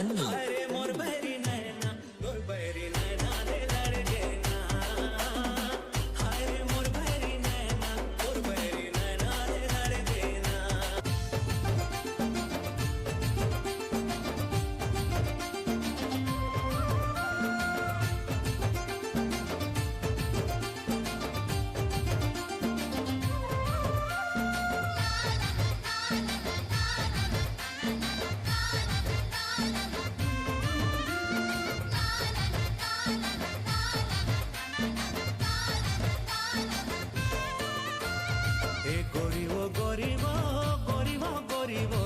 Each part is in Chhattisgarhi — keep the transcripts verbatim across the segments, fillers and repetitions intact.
अरे मोर बैरी नैना, मोर बैरी नैना रे लड़ गे ना। हाय रे मोर बैरी नैना, मोर बैरी नैना रे लड़ गे ना। ए गोरी वो, गोरी वो, गोरी वो, गोरी वो,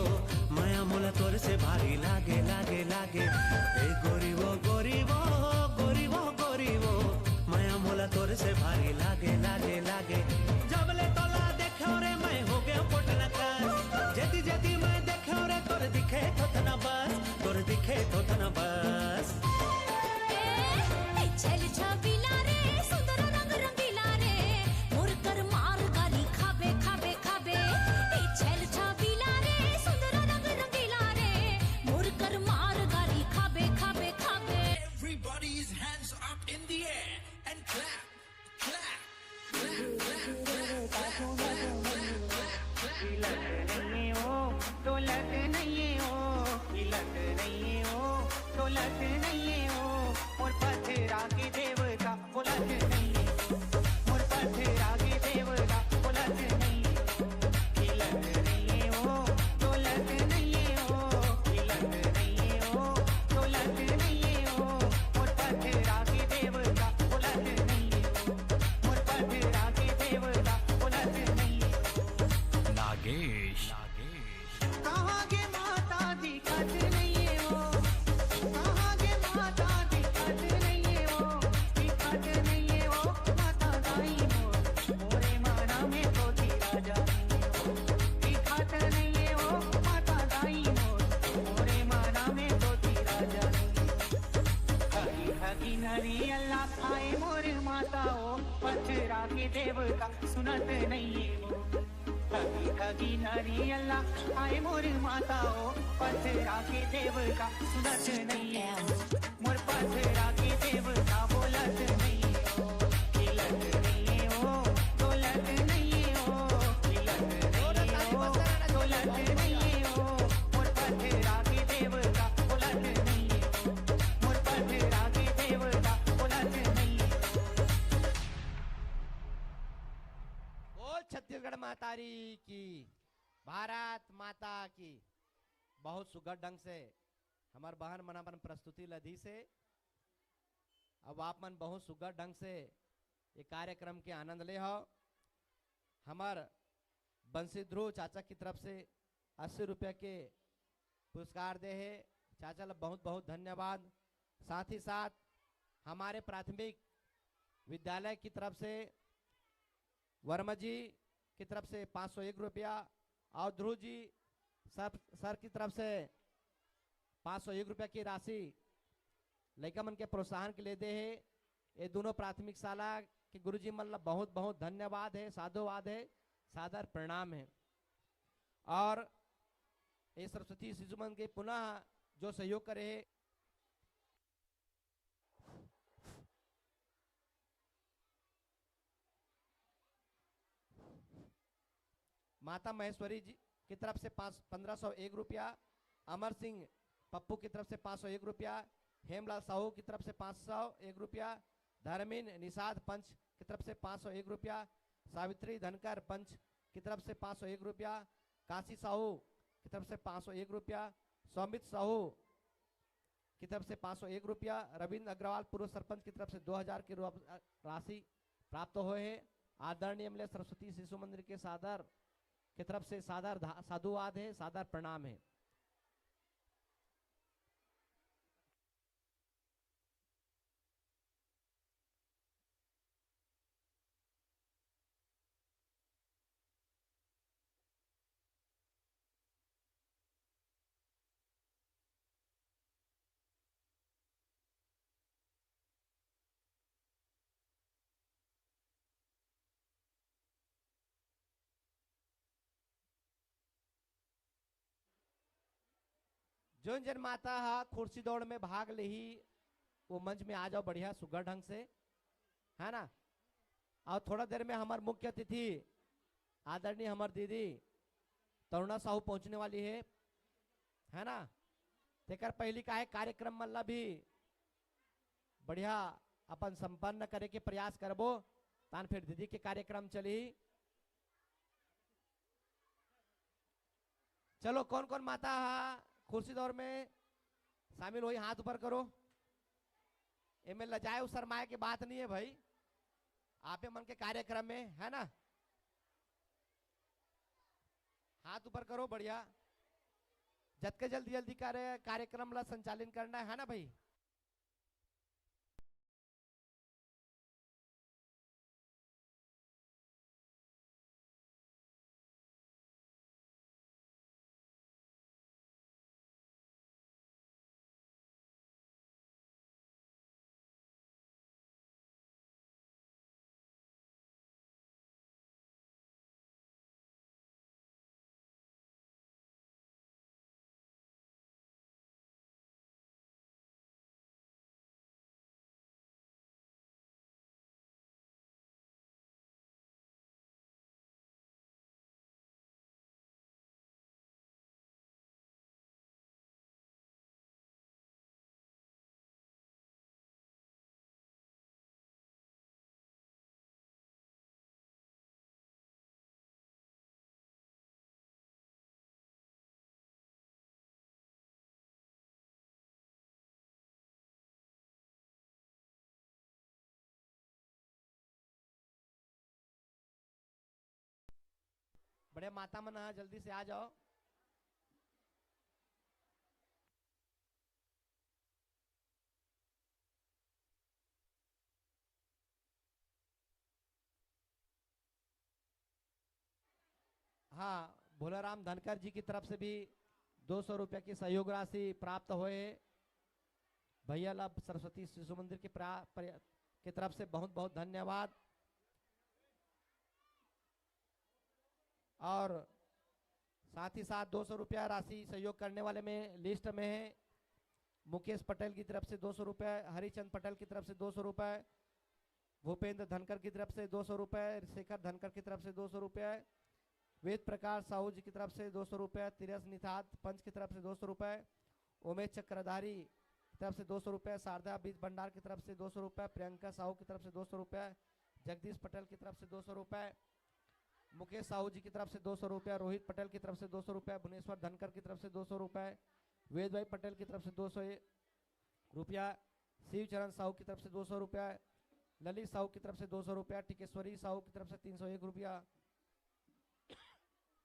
मया मोला तोर से भारी लागे, लागे, लागे। ए गोरी वो, गोरी वो, गोरी वो, गोरी वो, मया मोला तोर से भारी लागे, लागे, लागे। जब ले तोला देखे रे, मैं हो गया पोटला का। जेती जेती मैं देखे रे, तोर दिखे थोथना बस, तोर दिखे थोथना बस। ए, ए छल छबिला रे, सुंदर रंग रंगीला रे, मोर कर मार गारी खाबे, खाबे, खाबे। ए छल छबिला रे, सुंदर रंग रंगीला रे, मोर कर मार गारी खाबे, खाबे, खाबे। Everybody's hands up in the air and clap. हिलत नहीं हो, डोलत नहीं हो, हिलत नहीं हो, डोलत नहीं हो। मोर पथरा के देवता बोलत नहीं हो, मोर पथरा के देवता बोलत नहीं हो। हिलत नहीं हो, डोलत नहीं हो, हिलत नहीं हो, डोलत नहीं हो। मोर पथरा के देवता बोलत नहीं हो। मोर पथरा के देवता बोलत नहीं। नागेश। कहाँ गे माता दिखत नहीं हो, कहाँ गे माता दिखत नहीं हो, दिखत नहीं हो माता दाई मोर, मोरे मना में तो धीरा जानी हो, दिखत नहीं हो माता दाई मोर, मोरे मना में तो धीरा जानी। हगी हगी नरी अल्लाह खाए मोर माता हो, पथरा के देवता सुनत नहीं हो। ठगी ठगी नारी अल्लाह आए मोर माता हो, पथरा के देवता सुनत नहीं हो। मोर पथरा के देवता बोलत नहीं हो, हिलत नहीं हो, डोलत नहीं हो, हिलत नहीं हो, डोलत नहीं हो। मोर पथरा के देवता बोलत नहीं हो, मोर पथरा के देवता बोलत नहीं हो। बोल छत्तीसगढ़ महतारी की, भारत माता की। बहुत सुघर ढंग से हमर बहन मन अपन प्रस्तुति ल दीस हे। अब आप मन बहुत सुघर ढंग से ये कार्यक्रम के आनंद ले हव। हमर बंसी ध्रुव चाचा की तरफ से अस्सी रुपया के पुरस्कार दे हे। चाचा ल बहुत बहुत धन्यवाद। साथ ही साथ हमारे प्राथमिक विद्यालय की तरफ से वर्मा जी की तरफ से पाँच सौ एक रुपया और ध्रुव जी सर, सर की तरफ से पाँच सौ एक रुपया की राशि लइका मन के प्रोत्साहन के लिए दे हे। ये दोनों प्राथमिक शाला के गुरुजी मन ला बहुत बहुत धन्यवाद है, साधुवाद है, सादर प्रणाम है। और ये सरस्वती शिशु मन के पुनः जो सहयोग करे हे, माता महेश्वरी जी की तरफ से पाँच, पन्द्रह सौ एक रुपया, अमर सिंह पप्पू की तरफ से पाँच सौ एक रुपया, हेमलाल साहू की तरफ से पाँच सौ एक रुपया, धर्मिन निषाद पंच की तरफ से पाँच सौ एक रुपया, सावित्री धनकर पंच की तरफ से पाँच सौ एक रुपया, काशी साहू की तरफ से पाँच सौ एक रुपया, सौमित साहू की तरफ से पाँच सौ एक रुपया, रविंद्र अग्रवाल पूर्व सरपंच की तरफ से दो हज़ार की रु-, राशि प्राप्त होए हे। आदरणीय एमएलए सरस्वती शिशु मंदिर के सादर की तरफ से सादर धा-, साधुवाद है, सादर प्रणाम है। जोन जन माता हा खुर्सी दौड़ में भाग लेही, वो मंच में आ जाओ बढ़िया सुग्घर ढंग से, है ना। और थोड़ा देर में हमार मुख्य अतिथि आदरणीय हमार दीदी तरुणा साहू पहुंचने वाली है, है ना। तेकर पहली का है कार्यक्रम मन ला भी बढ़िया अपन संपन्न करे के प्रयास करबो, तान फिर दीदी के कार्यक्रम चली। चलो, कौन कौन माता हा खुर्सी दौड़ में शामिल होही, हाथ ऊपर करो। एमे लजाए और शर्माए के बात नहीं है भाई, आपे मन के कार्यक्रम में, है ना। हाथ ऊपर करो, बढ़िया। जतके जल्दी जल्दी कार्य कार्यक्रम ला संचालन करना है, है ना भाई। बड़े माता मन ह, जल्दी से आ जाओ। हाँ, भोलाराम धनकर जी की तरफ से भी दो सौ रुपया की सहयोग राशि प्राप्त होए हे। भैया ला सरस्वती शिशु मंदिर के प्रा-, प्र-, की तरफ से बहुत बहुत धन्यवाद। और साथ ही साथ दो सौ रुपया राशि सहयोग करने वाले में लिस्ट में है मुकेश पटेल की तरफ से दो सौ रुपये, हरिचंद पटेल की तरफ से दो सौ रुपये, भूपेंद्र धनकर की तरफ से दो सौ रुपये, शेखर धनकर की तरफ से दो सौ रुपये, वेद प्रकाश साहू जी की तरफ से दो सौ रुपये, तीरथ निषाद पंच की तरफ से दो सौ रुपये, उमेश चक्रधारी की तरफ से दो सौ रुपये, शारदा बीज भंडार की तरफ से दो सौ रुपये, प्रियंका साहू की तरफ से दो सौ रुपये, जगदीश पटेल की तरफ से दो सौ रुपये, मुकेश साहू जी की तरफ से दो सौ रुपये, रोहित पटेल की तरफ से दो सौ रुपये, भुवनेश्वर धनकर की तरफ से दो सौ रुपये, वेद भाई पटेल की तरफ से दो सौ रुपया, शिवचरण साहू की तरफ से दो सौ रुपया, ललित साहू की तरफ से दो सौ रुपया, टिकेश्वरी साहू की तरफ से तीन सौ एक रुपया,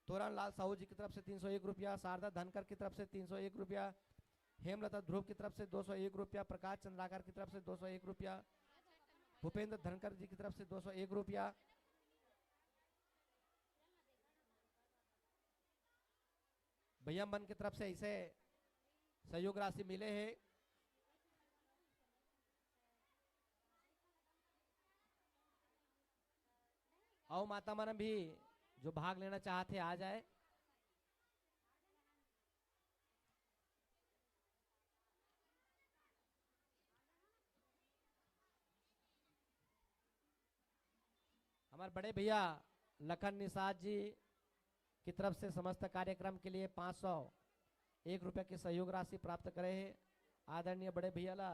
तोरण लाल साहू जी की तरफ से तीन सौ एक रुपया, शारदा धनकर की तरफ से तीन सौ एक रुपया, हेमलता ध्रुव की तरफ से दो सौ एक रुपया, प्रकाश चंद्राकर की तरफ से दो सौ एक रुपया, भूपेंद्र धनकर जी की तरफ से दो सौ एक रुपया। भैया मन की तरफ से ऐसे सहयोग राशि मिले हे। अउ माता मन भी जो भाग लेना चाहत हे, आ जाए। हमारे बड़े भैया लखन निषाद जी की तरफ से समस्त कार्यक्रम के लिए पाँच सौ एक रुपये की सहयोग राशि प्राप्त करे हे। आदरणीय बड़े भैया ला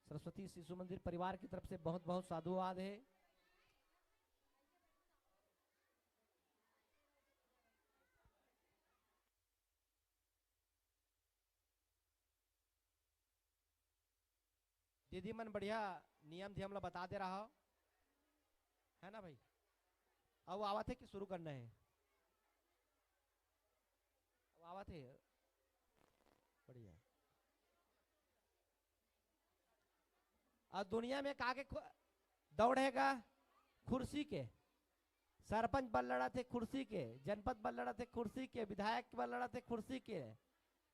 सरस्वती शिशु मंदिर परिवार की तरफ से बहुत बहुत साधुवाद हे। दीदी मन बढ़िया नियम धियम ला बता दे रहा हो, है ना भाई? अब आवत हे कि शुरू करना हे? अब आवत हे, बढ़िया। अउ दुनिया में का के खु-, दौड़ हे गा? खुर्सी के। सरपंच बर लड़त हे खुर्सी के, जनपद बर लड़त हे खुर्सी के, विधायक बर लड़त हे खुर्सी के,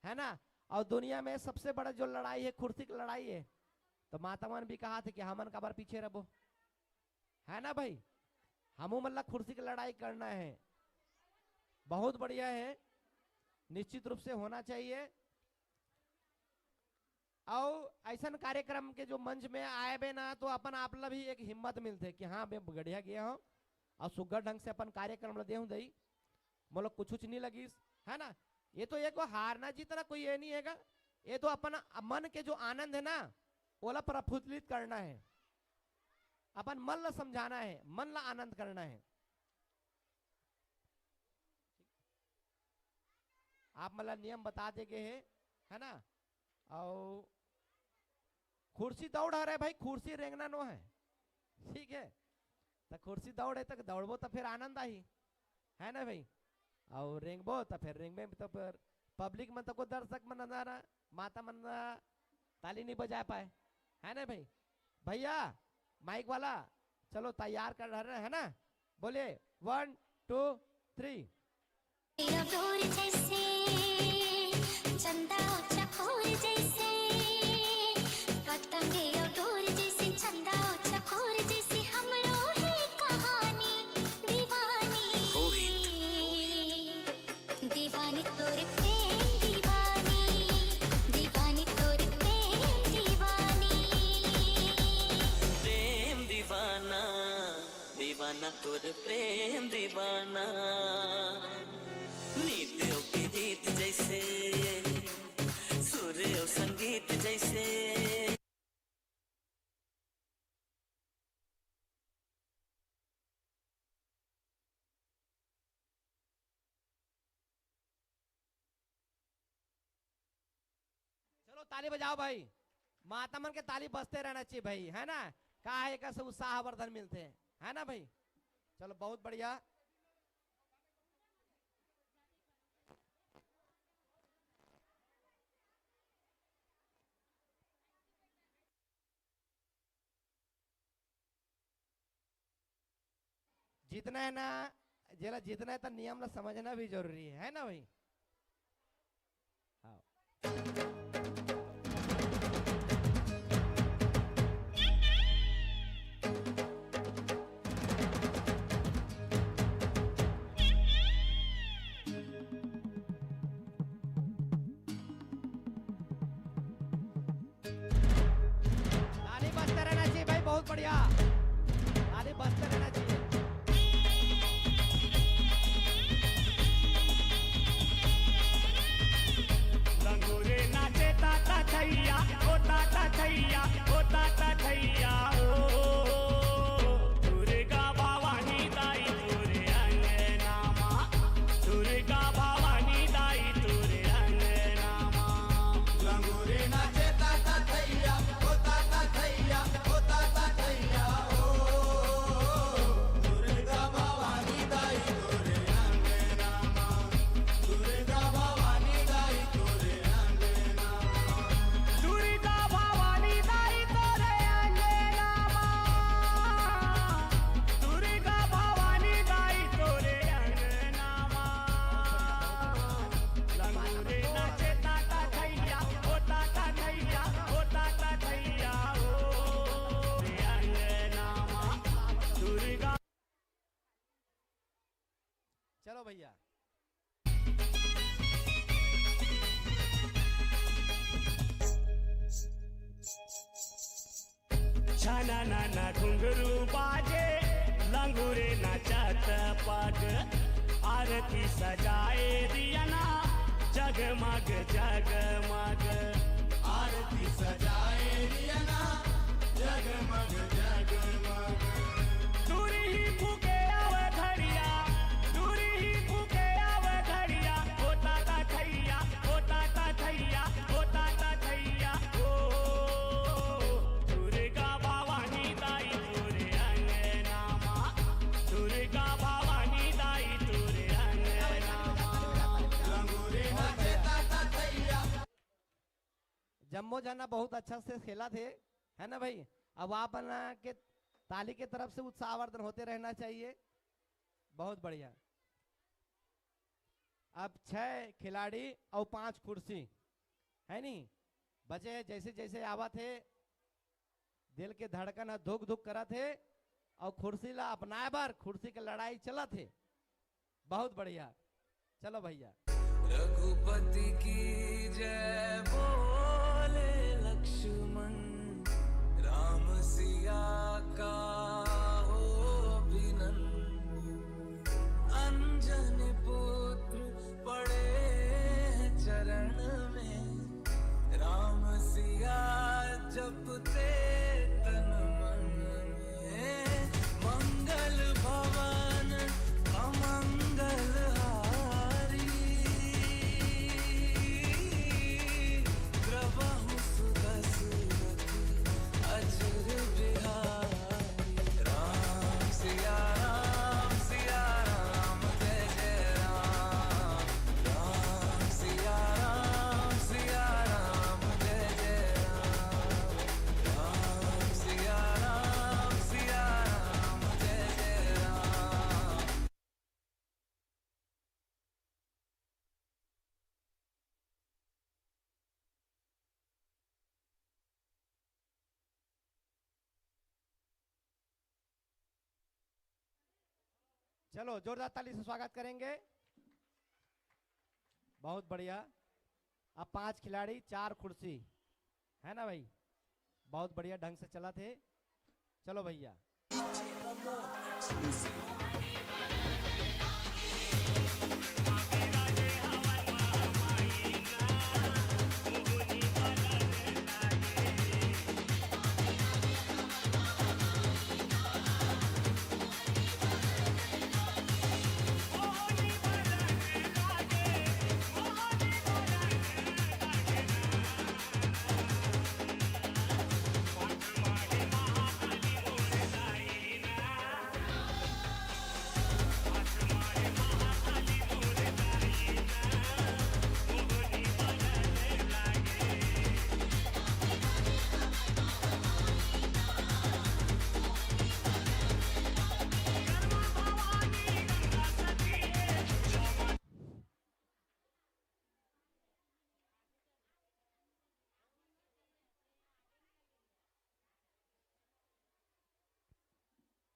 है ना? अउ दुनिया में सबसे बड़ा जो लड़ाई हे, खुर्सी के लड़ाई हे। तो माता मन भी कहत हे कि हमन काबर पीछे रहिबो, है ना भाई? हमू मन ला खुर्सी के लड़ाई करना हे। बहुत बढ़िया हे। निश्चित रूप से होना चाहिए। अउ अइसन कार्यक्रम के जो मंच में आए बे ना, तो अपन आप ला भी एक हिम्मत मिलथे कि हाँ, मैं बढ़िया गया हूँ अउ सुग्घर ढंग से अपन कार्यक्रम ला देहूँ दई, मोला कुछ कुछ नहीं लगिस, है ना। ये तो एक हारना जीतना कोई ये नहीं हैगा, ये तो अपन मन के जो आनंद है ना, ओला प्रफुल्लित करना है, अपन मन ला समझाना है, मन ला आनंद करना है। आप मन ला नियम बता दे गे हे, है ना। अउ खुर्सी दौड़ हरे भाई, खुर्सी रेंगना नो है, ठीक है। त खुर्सी दौड़ है, त दौड़बो त फिर आनंद आही, है ना भाई। अउ रेंगबो त फिर रेंगबे त फिर पब्लिक मन तको, दर्शक मन नजारा, माता मन ताली नहीं बजा पाए, है ना भाई। भैया माइक वाला, चलो तैयार कर रहे हैं ना, बोलिए, वन, टू, थ्री। डोर जैसे, चंदा चकोर जैसे, पतंग डोर जैसे, चंदा चकोर जैसे, हमरो है कहानी दीवानी। दीवानी तोर प्रेम दीवानी, दीवानी तोर प्रेम दीवानी। प्रेम दीवाना, दीवाना तोर प्रेम दीवाना। नृत्य के गीत जैसे, सुर और संगीत जैसे। चलो ताली बजाओ भाई, माता मन के ताली बजते रहना चाहिए भाई, है ना। का है, एकर से उत्साहवर्धन मिलथे, है ना भाई। चलो बहुत बढ़िया। जीतना है ना, जेला जीतना है त नियम ला समझना भी जरूरी है, है ना भाई। हाँ। ताली बजते रहना चाहिए भाई, बहुत बढ़िया, ताली बजते रहना चाहिए। लंगूरे नाचे ताता थैया, ओ ताता थैया, ओ ताता थैया, ओ। दुर्गा भवानी दाई तोरे अंगना मा, दुर्गा भवानी दाई तोरे अंगना मा। लंगूरे नाचे ताता थैया, ओ ताता थैया, ओ ताता थैया, ओ। दुर्गा भवानी दाई तोरे अंगना मा, दुर्गा भवानी दाई तोरे अंगना मा। दुर्गा भवानी दाई तोरे अंगना मा, दुर्गा भवानी दाई तोरे अंगना मा। लंगूरे नाचे ताता थैया, ओ ताता थैया, ओ ताता थैया, ओ। अंगना मा दुर्गा। चलो भैया। छाना नाना घुंघरू बाजे, लंगूरे नाचत पग। आरती सजाए दिया ना, जगमग जगमग। आरती सजाए दिया ना, जगमग जगमग। दूरी ही फूके आवे घड़िया, दूरी ही फूके आवे घड़िया। ओ ताता थैया, ओ ताता थैया, ओ ताता थैया, ओ। दुर्गा भवानी दाई तोरे अंगना मा, दुर्गा भवानी दाई तोरे अंगना मा। लंगूरे नाचे ताता थैया। जम्मो जना बहुत अच्छा से खेलत हे, है ना भाई? अब आप बना के ताली के तरफ से उत्साहवर्धन होते रहना चाहिए। बहुत बढ़िया। अब छह खिलाड़ी अउ पांच कुर्सी, है नी? बचे हे, जैसे जैसे आवत हे, दिल के धड़कन ह धुक धुक करत हे, अउ कुर्सी ला अपनाए बर कुर्सी के लड़ाई चलत हे। बहुत बढ़िया, चलो भैया। रघुपति की जय बोले लक्ष्मण, राम सिया का हो अभिनंदन। अंजनी पुत्र पड़े हैं चरण में, राम सिया जपते तन मन में। मंगल भवन अमंगल हारी, द्रवहु सुदशरथ अजिर बिहारी। राम सिया राम सिया राम जय जय राम। राम सिया राम सिया राम जय जय राम। राम सिया राम सिया राम जय जय राम। चलो, जोरदार ताली से स्वागत करेंगे। बहुत बढ़िया। अब पांच खिलाड़ी, चार कुर्सी, है ना भाई? बहुत बढ़िया ढंग से चलत हे। चलो भैया।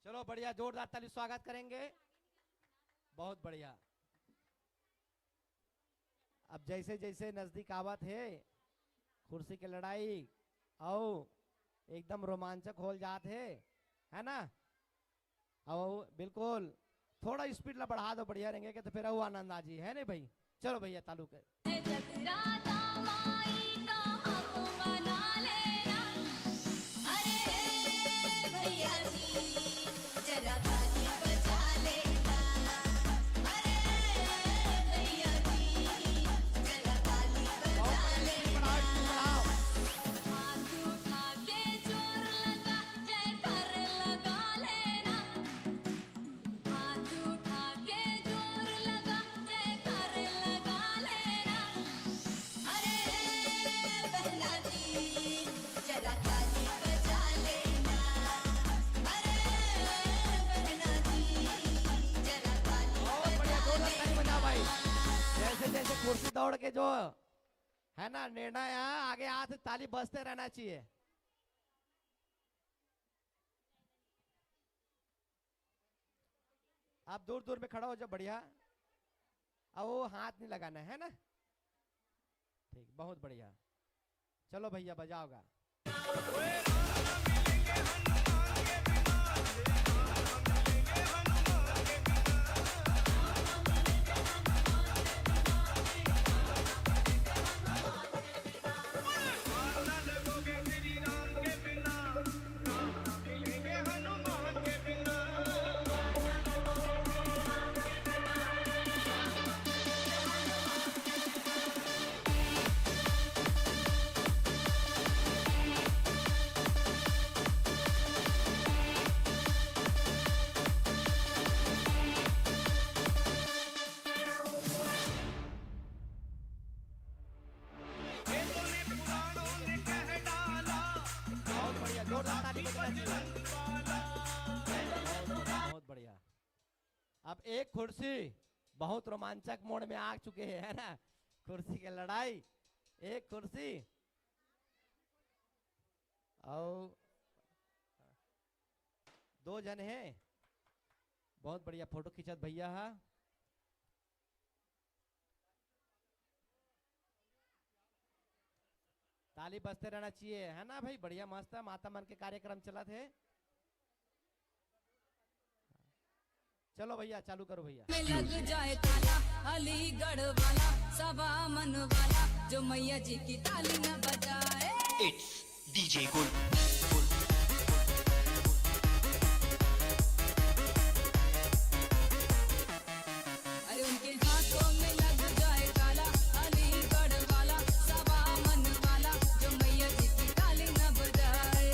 चलो बढ़िया, जोरदार ताली स्वागत करेंगे। बहुत बढ़िया। अब जैसे जैसे नजदीक आवत हे कुर्सी के लड़ाई, अउ एकदम रोमांचक होल जात हे, है ना? अब बिल्कुल थोड़ा स्पीड ला बढ़ा दो, बढ़िया रहेंगे कि तो फिर अउ आनंद आ जी, है नहीं भाई? चलो भैया, तालू कर। जगराता माई का हक मना लेना। अरे भैया जी, जरा ताली बजा लेना। अरे भैया जी, जरा ताली बजा लेना। हाथ उठा के जोर लगा, जयकार लगा लेना। हाथ उठा के जोर लगा, जयकार लगा लेना। अरे बहना जी, जरा ताली बजा लेना। अरे बहना जी, जरा ताली बहुत बढ़िया, बजा जोरदार ताली बजा भाई। लेना। जैसे जैसे कुर्सी दौड़ के जो है ना निर्णय है, आगे हाथ ताली बजते रहना चाहिए। आप दूर दूर में खड़ा हो जाओ, बढ़िया। अब वो हाथ नहीं लगाना है ना। ठीक, बहुत बढ़िया। चलो भैया, बजाओगा। बहुत बढ़िया, जोरदार ताली बजाना चाहिए। बहुत बढ़िया। अब एक कुर्सी बहुत रोमांचक मोड़ में आ चुके हैं, है ना? कुर्सी की लड़ाई, एक कुर्सी और दो जन हैं। बहुत बढ़िया फोटो खींचत भैया हा। ताली बजते रहना चाहिए, है ना भाई? बढ़िया, मस्त है, माता मन के कार्यक्रम चलत हे। चलो भैया, चालू करो भैया। में लग जाए ताला, अलीगढ़ वाला, सवा मन वाला, जो मैया जी की ताली न बजाए। It's D J Gold। अरे उनके हाथों में लग जाए ताला, अलीगढ़ वाला, सवा मन वाला, जो मैया जी की ताली न बजाए।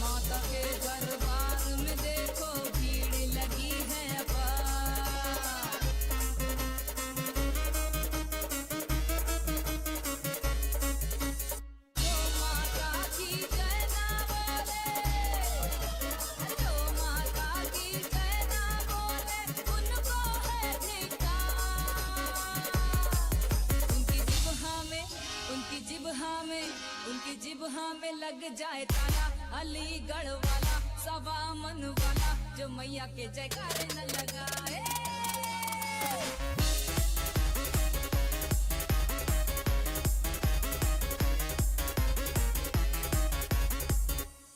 माता के दरबार में देखो भीड़ लगी है अपार। जो माता की जय ना बोले, जो माता की जय ना बोले, उनको है धिक्कार। उनकी जिब्हा में, उनकी जिब्हा में, उनकी जिब्हा में लग जाए ताला, अलीगढ़ वाला, सवा मन वाला, जो मैया के जयकारे न लगाए।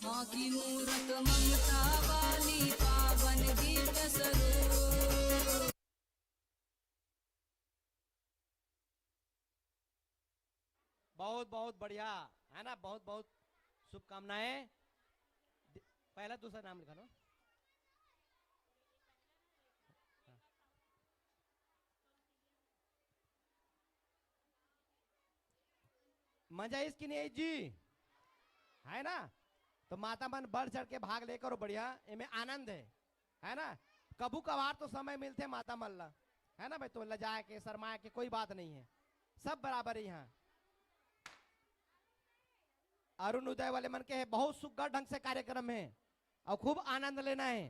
माँ की मूरत ममता वाली, पावन दिव्य स्वरूप। बहुत बहुत बढ़िया, है ना? बहुत बहुत शुभकामनाएं। दि-, पहला दूसरा नाम लिखा लो। मजा आइस कि नहीं आइस जी? है ना? तो माता मन बढ़ चढ़ के भाग लेकर बढ़िया, एमे आनंद है, है ना? कभू कभार तो समय मिलथे माता मन ला, है ना भाई? तो लजाए के, शर्माए के कोई बात नहीं है, सब बराबर है यहाँ। अरुण उदय वाले मन के है, बहुत सुग्घर ढंग से कार्यक्रम है और खूब आनंद लेना है।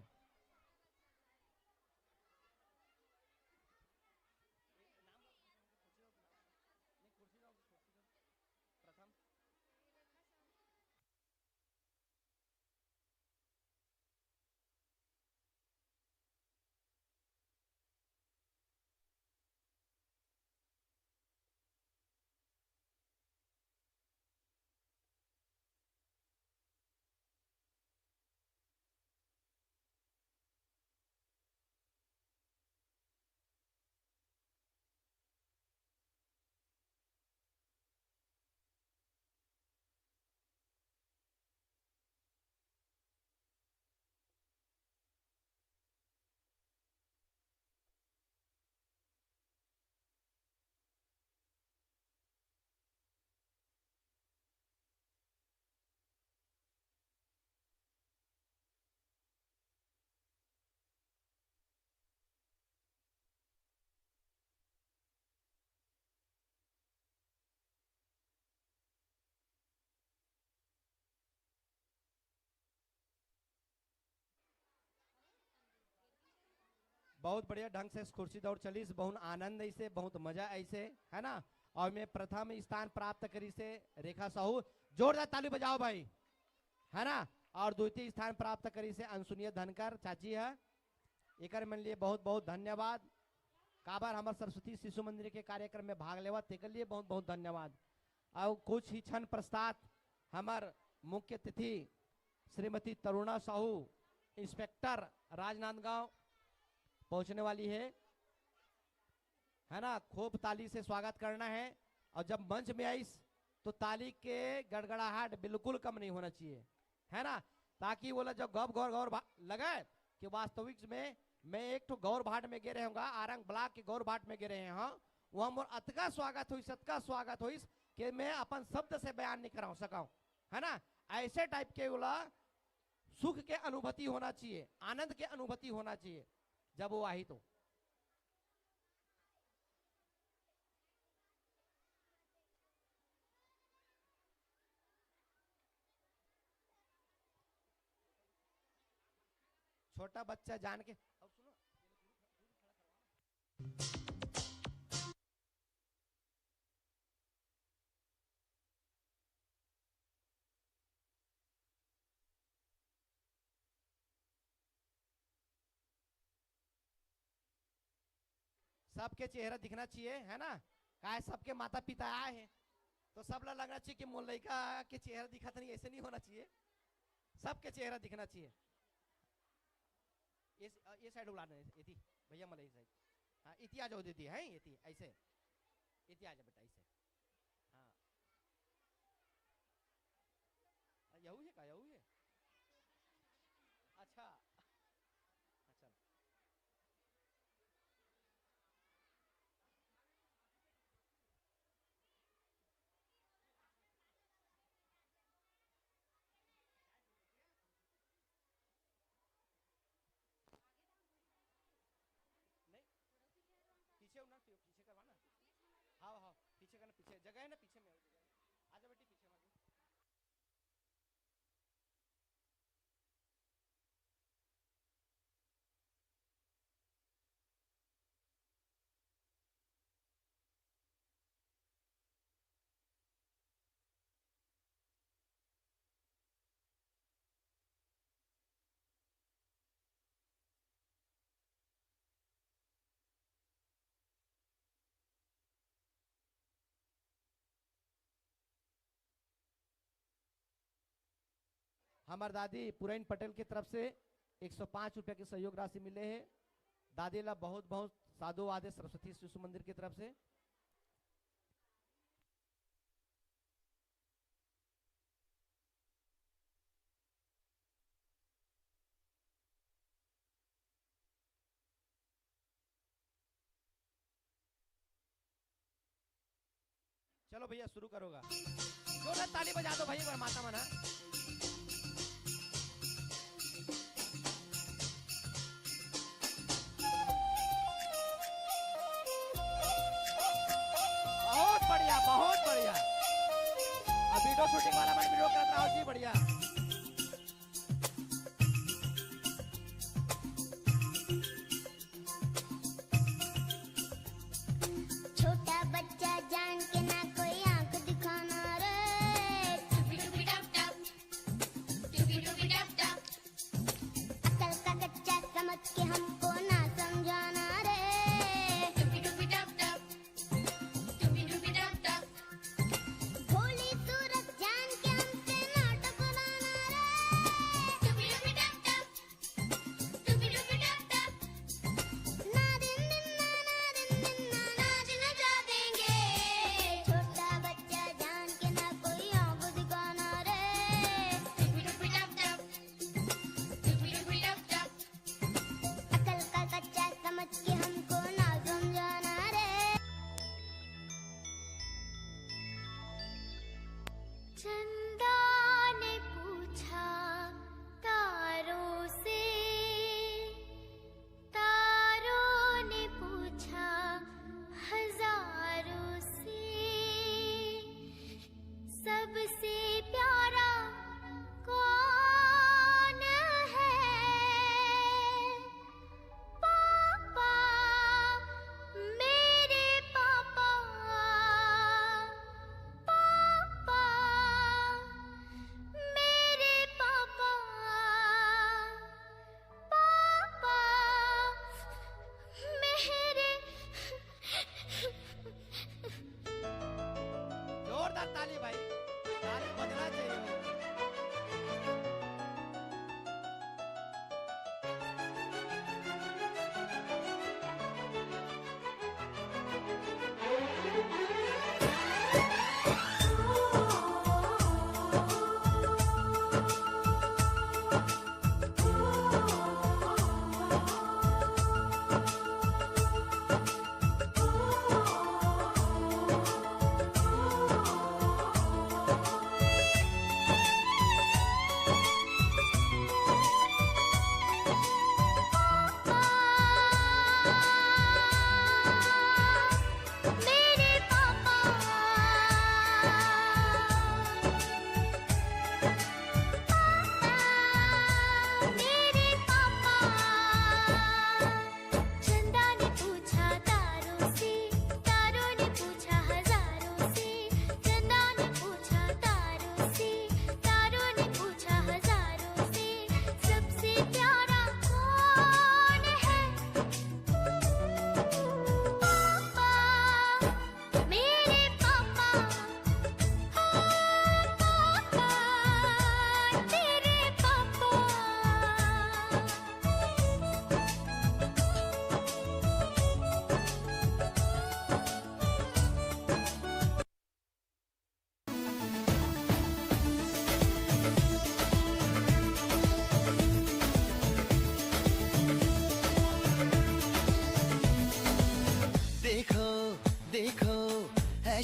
बहुत बढ़िया ढंग से कुर्सी दौड़ चलिस, बहुत आनंद ऐसे, बहुत मजा ऐसे, है ना? और में प्रथम स्थान प्राप्त करिसे रेखा साहू, जोरदार ताली बजाओ भाई, है ना? और द्वितीय स्थान प्राप्त करिसे अंसुनिया धनकर चाची है, एकर मन लिए बहुत बहुत धन्यवाद। काबर हमर सरस्वती शिशु मंदिर के कार्यक्रम में भाग लेवा, तेकर लिए बहुत बहुत धन्यवाद। और कुछ ही क्षण पश्चात हमर मुख्य अतिथि श्रीमती तरुणा साहू, इंस्पेक्टर राजनांदगांव पहुंचने वाली है, है ना? खूब ताली से स्वागत करना है। और जब मंच में आइस तो ताली के गड़गड़ाहट बिल्कुल कम नहीं होना चाहिए, है ना? ताकि वो लोग जब गब गौर गौर भा-, लगे कि वास्तविक में मैं एक ठो गौर भाट में गे रहे हूँ, आरंग ब्लॉक के गौर भाट में गे रहे हूँ, वहाँ मोर अतका स्वागत होइस, अतका स्वागत होइस कि मैं अपन शब्द से बयान नहीं करा सकूँ, है ना? ऐसे टाइप के वाला सुख के अनुभूति होना चाहिए, आनंद के अनुभूति होना चाहिए जब वो आई तो। छोटा बच्चा जान के, अब सुनो, सबके चेहरा दिखना चाहिए, है ना? काय सबके माता पिता आए हैं, तो सब ला लगना चाहिए कि मोर लइका के चेहरा दिखत नहीं, ऐसे नहीं होना चाहिए। सबके चेहरा दिखना चाहिए। ये, ये साइड बुला दे, इति। भैया, मला ये साइड। हाँ, इति आ जाओ दीदी, हैं, इति, ऐसे। इति आ जा बेटा, ऐसे। हाँ। यहू है का? यहू है? अच्छा। अच्छा। नहीं, पीछे हो ना, पी-, पीछे करवा ना। हाँ, हाँ, पीछे करना, पीछे जगह है ना, पीछे में हो, जगह है। आजा बेटी, पीछे में आजा। हमर दादी पुरैन पटेल के तरफ से एक सौ पाँच रुपया के सहयोग राशि मिले हे। दादी ला बहुत बहुत साधुवाद हे सरस्वती शिशु मंदिर के तरफ से। चलो भैया, शुरू करोगा। जोरदार ताली बजा दो भाई, एक बार माता मन, हाँ। बहुत बढ़िया, बहुत बढ़िया। अब वीडियो शूटिंग वाला मन वीडियो करत रहो जी, बढ़िया। छोटा बच्चा जान के ना कोई आंख दिखाना रे। टुपी टुपी टप टप, टुपी टुपी टप टप। अकल का कच्चा समझ के हमको ना समझाना रे। टुपी टुपी टप टप, टुपी टुपी टप टप। भोली सूरत जान के हमसे ना टकराना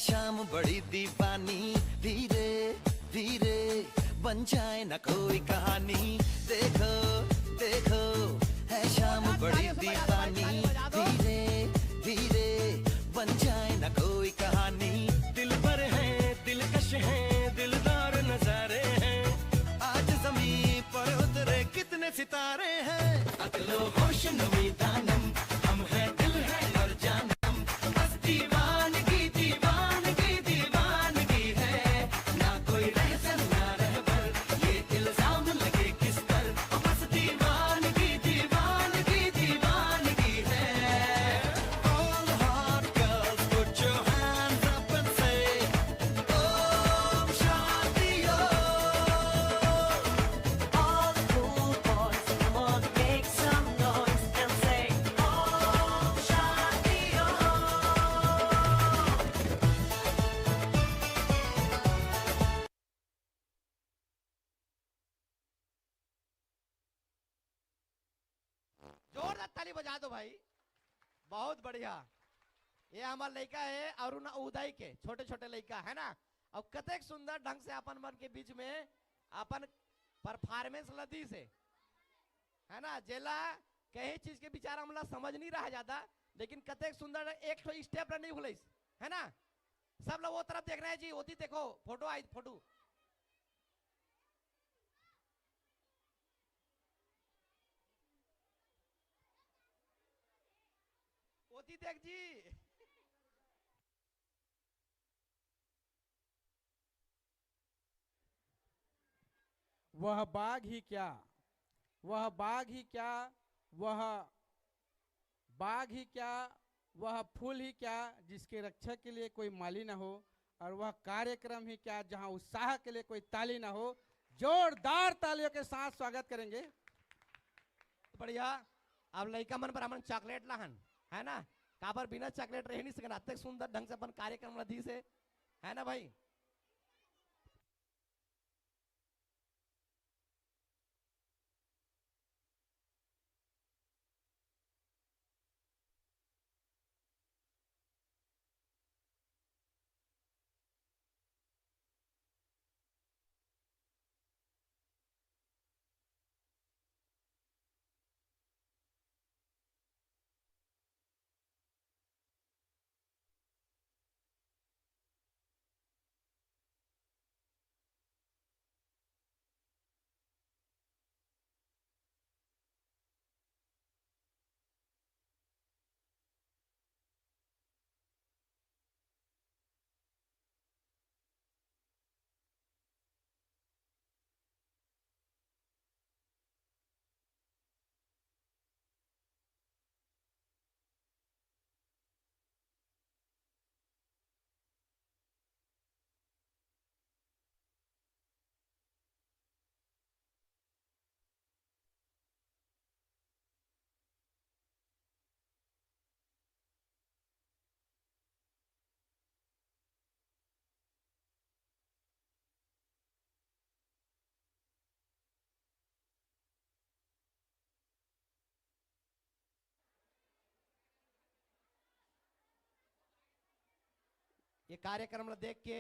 शाम बड़ी दीवानी, धीरे धीरे बन जाए ना कोई कहानी। देखो देखो, है शाम बड़ी दीवानी, धीरे धीरे बन जाए ना कोई कहानी। दिलबर है, दिलकश है, दिलदार नजारे हैं। आज जमीन पर उतरे कितने सितारे हैं। अगलो होश नमी दानम, हम हैं दिल है और जानम। बस दीवानगी, दीवानगी, दीवानगी है। ना कोई रहसन, ना रहबर, ये इल्जाम लगे किस पर। बस दीवानगी, दीवानगी, दीवानगी है। All the hot girls, put your hands up and say, Om Shanti Om. All the cool boys, come on, make some noise and say, Om Shanti Om. जोरदार ताली बजा दो भाई, बहुत बढ़िया। ये हमार लइका है अरुण उदय के, छोटे छोटे लइका है ना, और कतेक सुंदर ढंग से अपन मन के बीच में अपन परफॉर्मेंस ल दीस हे, है ना। जेला कहीं चीज के विचार हमला समझ नहीं रहा ज्यादा, लेकिन कतेक सुंदर एक ठो स्टेप ल नहीं भूलिस, है ना। सब लोग वो तरफ देखना है जी, ओती देखो, फोटो आई, फोटो। ओती देख जी। वह बाग ही क्या, वह बाग ही क्या, वह बाग ही क्या, वह फूल ही क्या, जिसके रक्षा के लिए कोई माली ना हो, और वह कार्यक्रम ही क्या, जहां उत्साह के लिए कोई ताली ना हो। जोरदार तालियों के साथ स्वागत करेंगे। बढ़िया। अब लइका मन बर हमन चॉकलेट लाहन, है ना, काबर बिना चॉकलेट रह नहीं सकन। अतेक सुंदर ढंग से अपन कार्यक्रम ला दीस हे, है ना भाई। ये कार्यक्रम ला देख के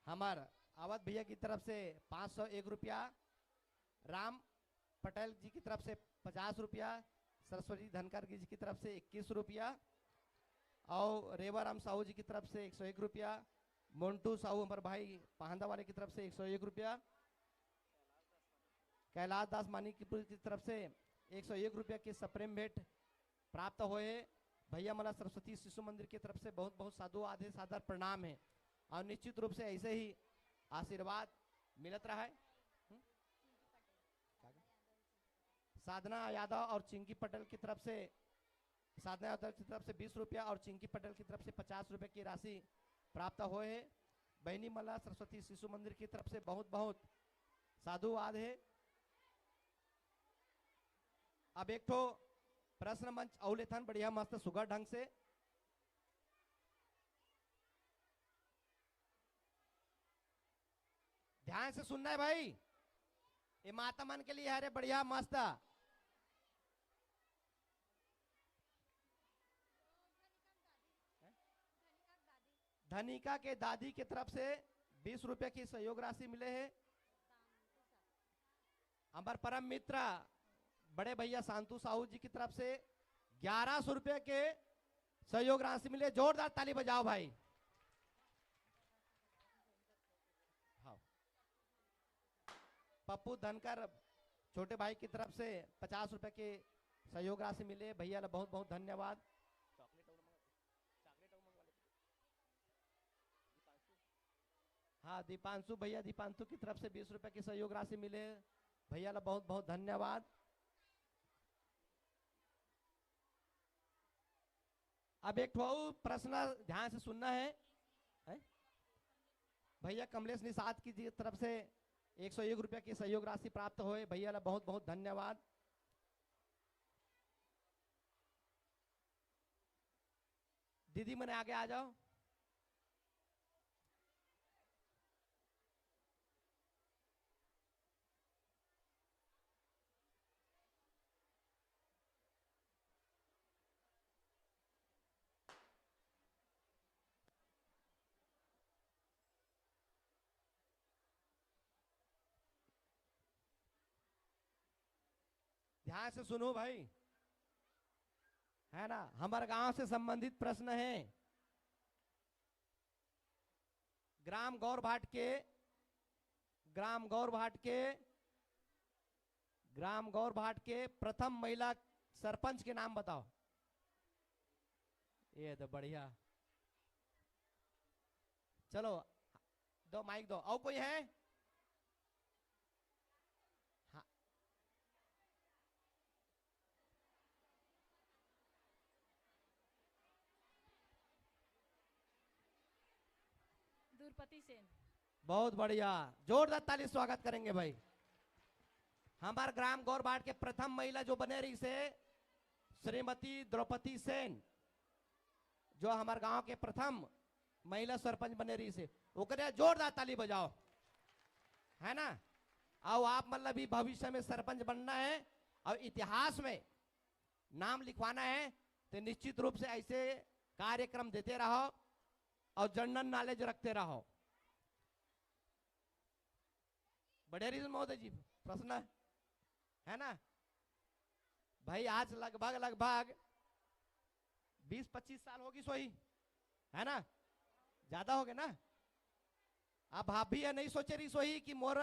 हमर अवध भैया की तरफ से पाँच सौ एक रुपया, राम पटेल जी की तरफ से पचास रुपया, सरस्वती धनकर जी की तरफ से इक्कीस रुपया और रेवाराम साहू जी की तरफ से एक सौ एक रुपया, मोन्टू साहू हमारे भाई पहांदा वाले की तरफ से एक सौ एक रुपया, कैलाश दास मानिकपुर की तरफ से एक सौ एक रुपया की सप्रेम भेंट प्राप्त होए हे। भैया मन ला सरस्वती शिशु मंदिर की तरफ से बहुत बहुत साधुवाद हे, सादर प्रणाम हे और निश्चित रूप से ऐसे ही आशीर्वाद मिलत रहे। हम्म? साधना यादव और चिंकी पटेल की तरफ से, साधना यादव की तरफ से बीस रुपया और चिंकी पटेल की तरफ से पचास रुपया की राशि प्राप्त होए हे। बहिनी मन ला सरस्वती शिशु मंदिर की तरफ से बहुत बहुत साधुवाद हे। अब एक ठो प्रश्न मंच अउ लेथन बढ़िया मस्त सुघर ढंग से। ध्यान से सुनना है भाई, ये माता मन के लिए हरे बढ़िया मस्त। धनिका के दादी के तरफ से बीस रुपया की सहयोग राशि मिले हे। हमार परम मित्र बड़े भैया शांतु साहू जी की तरफ से ग्यारह सौ रुपया के सहयोग राशि मिले। जोरदार ताली बजाओ भाई। हाँ। पप्पू धनकर छोटे भाई की तरफ से पचास रुपए के सहयोग राशि मिले। भैया ला बहुत बहुत धन्यवाद। हाँ, दीपांशु भैया, दीपांशु की तरफ से बीस रुपए की सहयोग राशि मिले। भैया ला बहुत बहुत धन्यवाद। अब एक ठो अउ प्रश्न ध्यान से सुनना है, है? भैया कमलेश निषाद की जी तरफ से एक सौ एक रुपया की सहयोग राशि प्राप्त होए। भैया ला बहुत बहुत धन्यवाद। दीदी मने आगे आ जाओ। ध्यान से सुनो भाई, है ना, हमारे गांव से संबंधित प्रश्न है। ग्राम गौरभाट के, ग्राम गौरभाट के, ग्राम गौरभाट के प्रथम महिला सरपंच के नाम बताओ। ये तो बढ़िया। चलो, दो माइक दो। और कोई है? हाँ। द्रौपदी सेन। बहुत बढ़िया, जोरदार ताली स्वागत करेंगे भाई। हमार ग्राम गौरबाट के प्रथम महिला जो बने रहिसे श्रीमती द्रौपदी सेन, जो हमार गांव के प्रथम महिला सरपंच बने रहिसे, ओकरे जोरदार ताली बजाओ, है ना। और आप मतलब भी भविष्य में सरपंच बनना है और इतिहास में नाम लिखवाना है, तो निश्चित रूप से ऐसे कार्यक्रम देते रहो और जनरल नॉलेज रखते रहो। बढ़िया रहिस महोदय जी, प्रश्न है ना भाई। आज लगभग लगभग बीस पच्चीस साल होगिस होही, है ना, ज्यादा होगे ना। अब आप भी ये नहीं सोचे रहिस होही कि मोर,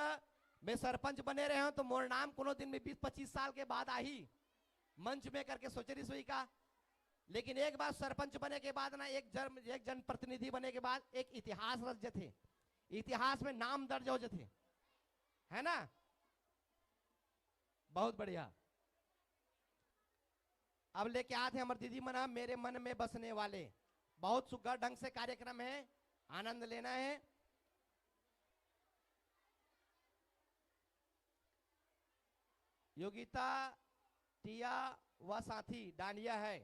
मैं सरपंच बने रहे हूं तो मोर नाम कोनो दिन में बीस पच्चीस साल के बाद आही मंच में करके सोचे रहिस होही का। लेकिन एक बार सरपंच बने के बाद ना, एक जन, एक जनप्रतिनिधि बने के बाद एक इतिहास रच जथे, इतिहास में नाम दर्ज हो जथे, है ना। बहुत बढ़िया। अब लेके आते हैं हमर दीदी मन ह, मेरे मन में बसने वाले। बहुत सुग्घर ढंग से कार्यक्रम है, आनंद लेना है। योगिता, टिया व साथी डांडिया है।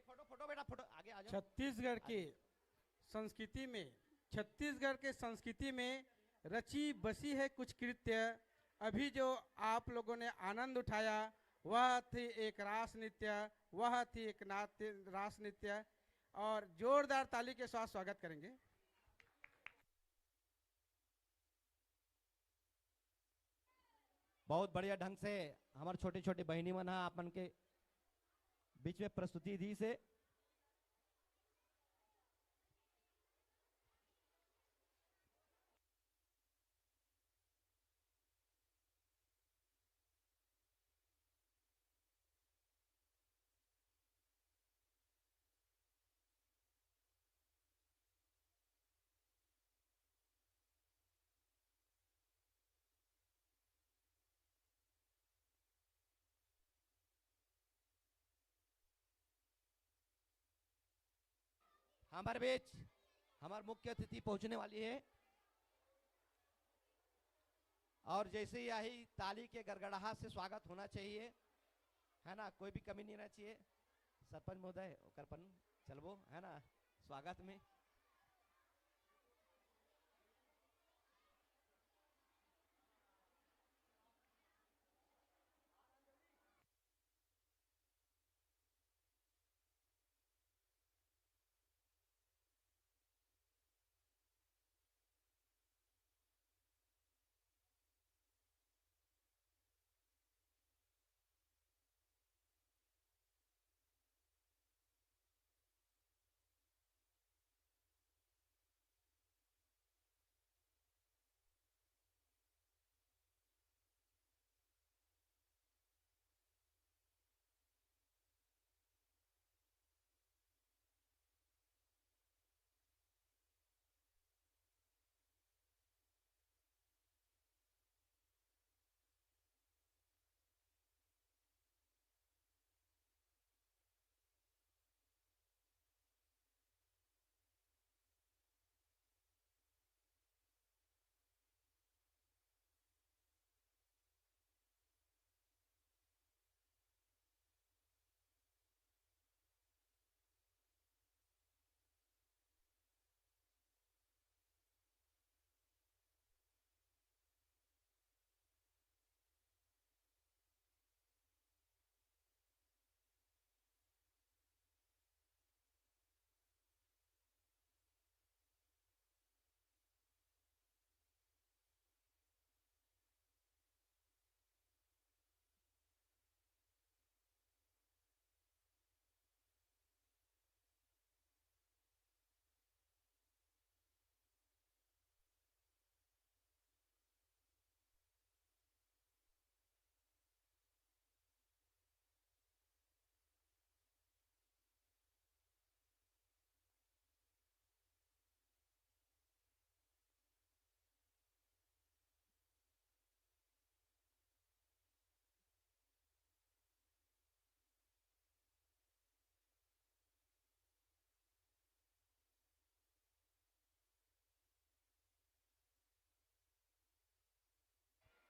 फोटो, फोटो बेटा, फोटो, आगे आ जाओ। छत्तीसगढ़ की संस्कृति में, छत्तीसगढ़ के संस्कृति में रची बसी है कुछ कृत्य। अभी जो आप लोगों ने आनंद उठाया, वह थी एक रास नृत्य, वह थी एक नाट्य, रास नृत्य। और जोरदार ताली के साथ स्वागत करेंगे। बहुत बढ़िया ढंग से हमर छोटे-छोटे बहिनी मन ह आप मन के बीच में प्रस्तुति दीस हे। हमारे बीच हमारे मुख्य अतिथि पहुंचने वाली है और जैसे ही आई, ताली के गड़गड़ाहट से स्वागत होना चाहिए, है ना, कोई भी कमी नहीं रहना चाहिए। सरपंच महोदय, ओकर पन चलबो, है ना, स्वागत में।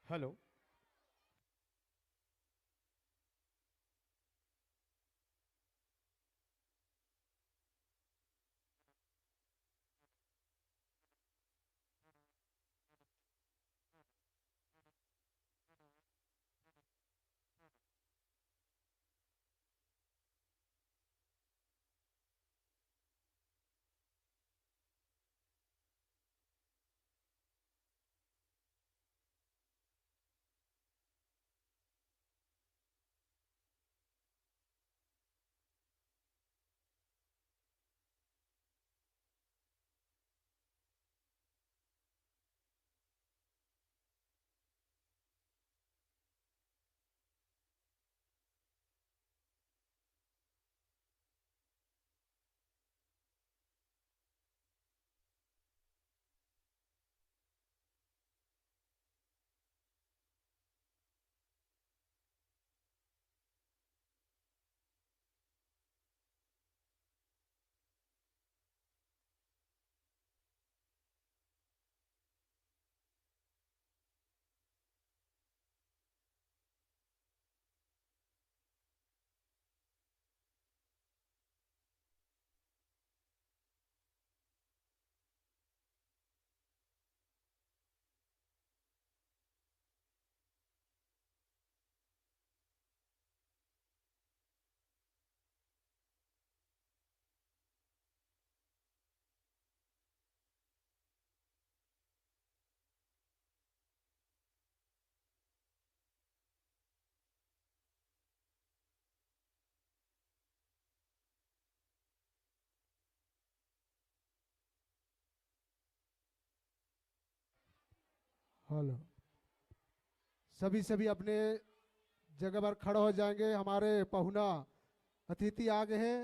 हेलो। हेलो, सभी सभी अपने जगह पर खड़ा हो जाएंगे। हमारे पहुना अतिथि आ गए हैं।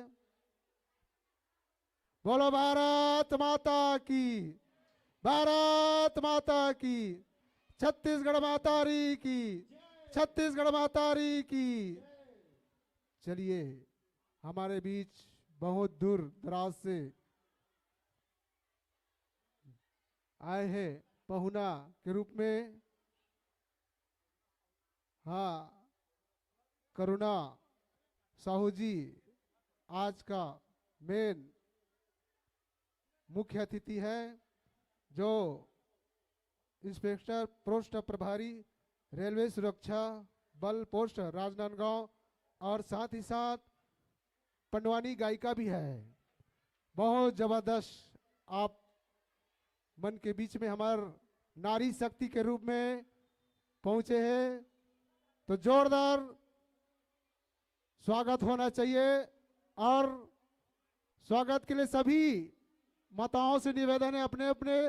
बोलो भारत माता की, भारत माता की, छत्तीसगढ़ माता री की, छत्तीसगढ़ माता री की। चलिए, हमारे बीच बहुत दूर दराज से आए हैं पहुना के रूप में। हाँ, करुणा साहू जी आज का मेन मुख्य अतिथि है, जो इंस्पेक्टर पोस्ट प्रभारी रेलवे सुरक्षा बल पोस्ट राजनांदगांव और साथ ही साथ पंडवानी गायिका भी है। बहुत जबरदस्त आप मन के बीच में हमार नारी शक्ति के रूप में पहुंचे हैं, तो जोरदार स्वागत होना चाहिए। और स्वागत के लिए सभी माताओं से निवेदन है, अपने अपने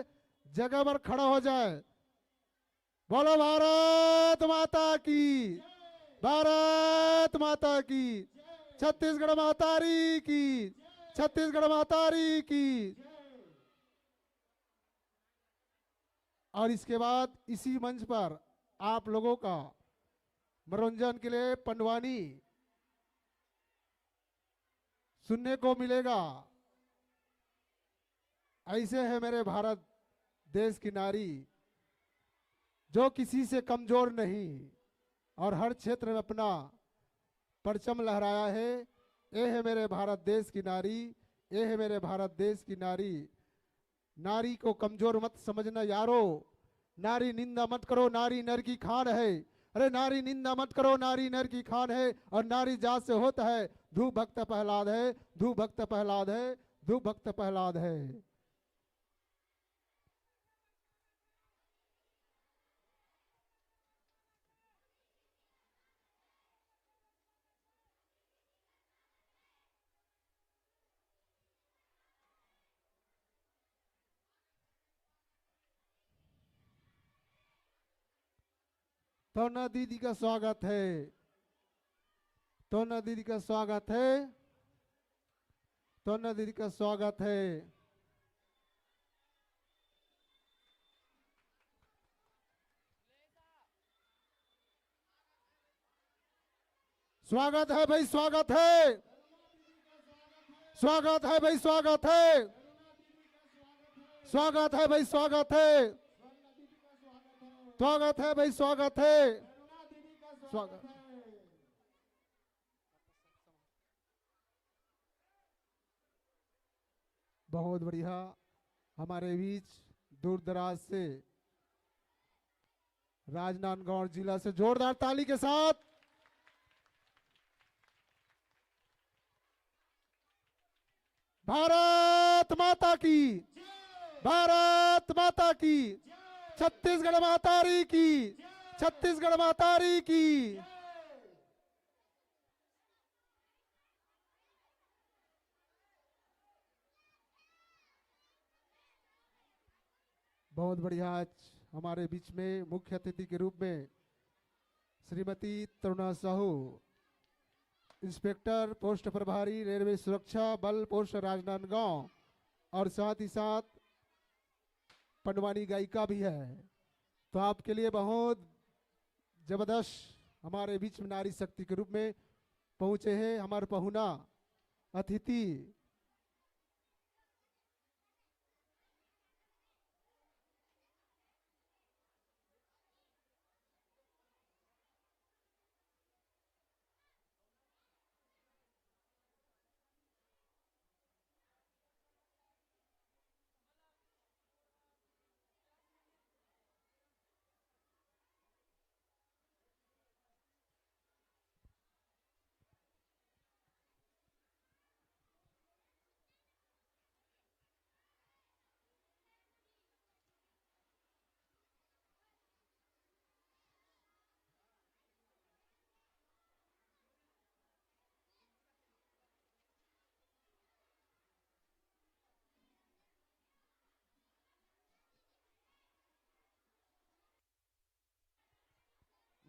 जगह पर खड़ा हो जाए। बोलो भारत माता की, भारत माता की, छत्तीसगढ़ माता री की, छत्तीसगढ़ माता री की। और इसके बाद इसी मंच पर आप लोगों का मनोरंजन के लिए पंडवानी सुनने को मिलेगा। ऐसे है मेरे भारत देश की नारी, जो किसी से कमजोर नहीं और हर क्षेत्र में अपना परचम लहराया है। ये है मेरे भारत देश की नारी, ये है मेरे भारत देश की नारी। नारी को कमजोर मत समझना यारो, नारी निंदा मत करो, नारी नर की खान है। अरे नारी निंदा मत करो, नारी नर की खान है। और नारी जात से होता है, धू भक्त प्रहलाद है, धू भक्त प्रहलाद है, धू भक्त प्रहलाद है। तोना दीदी का स्वागत है, तोना दीदी का स्वागत है, तोना दीदी का स्वागत है। स्वागत है भाई, स्वागत है, स्वागत है भाई, स्वागत है, स्वागत है भाई, स्वागत है, स्वागत है भाई, स्वागत है, स्वागत। बहुत बढ़िया। हमारे बीच दूर दराज से राजनांदगांव जिला से जोरदार ताली के साथ भारत माता की, भारत माता की, छत्तीसगढ़ माता री की, छत्तीसगढ़ माता री की। बहुत बढ़िया। आज हमारे बीच में मुख्य अतिथि के रूप में श्रीमती तरुणा साहू, इंस्पेक्टर पोस्ट प्रभारी रेलवे सुरक्षा बल पोस्ट राजनांदगांव, और साथ ही साथ पंडवानी गायिका भी है। तो आपके लिए बहुत जबरदस्त हमारे बीच में नारी शक्ति के रूप में पहुंचे हैं हमारे पहुना अतिथि।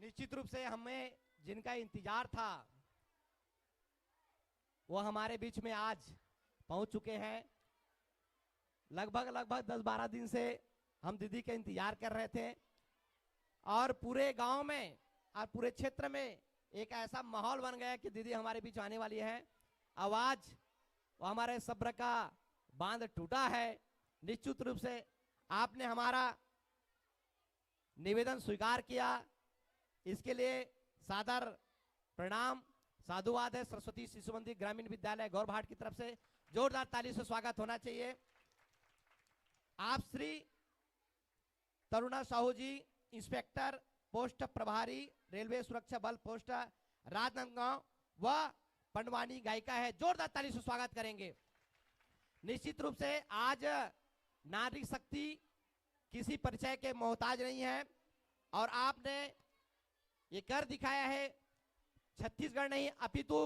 निश्चित रूप से हमें जिनका इंतजार था, वो हमारे बीच में आज पहुंच चुके हैं। लगभग, लगभग दस बारह दिन से हम दीदी का इंतजार कर रहे थे और पूरे गांव में और पूरे क्षेत्र में एक ऐसा माहौल बन गया कि दीदी हमारे बीच आने वाली हैं। अब आज वो हमारे सब्र का बांध टूटा है। निश्चित रूप से आपने हमारा निवेदन स्वीकार किया, इसके लिए सादर प्रणाम, साधुवाद है सरस्वती शिशु मंदिर ग्रामीण विद्यालय गौरभाट की तरफ से। जोरदार ताली से स्वागत होना चाहिए। आप श्री तरुणा साहू जी, इंस्पेक्टर पोस्ट प्रभारी, रेलवे सुरक्षा बल पोस्ट राजनांदगांव व पंडवानी गायिका है, जोरदार ताली से स्वागत करेंगे। निश्चित रूप से आज नारी शक्ति किसी परिचय के मोहताज नहीं है और आपने ये कर दिखाया है। छत्तीसगढ़ नहीं अपितु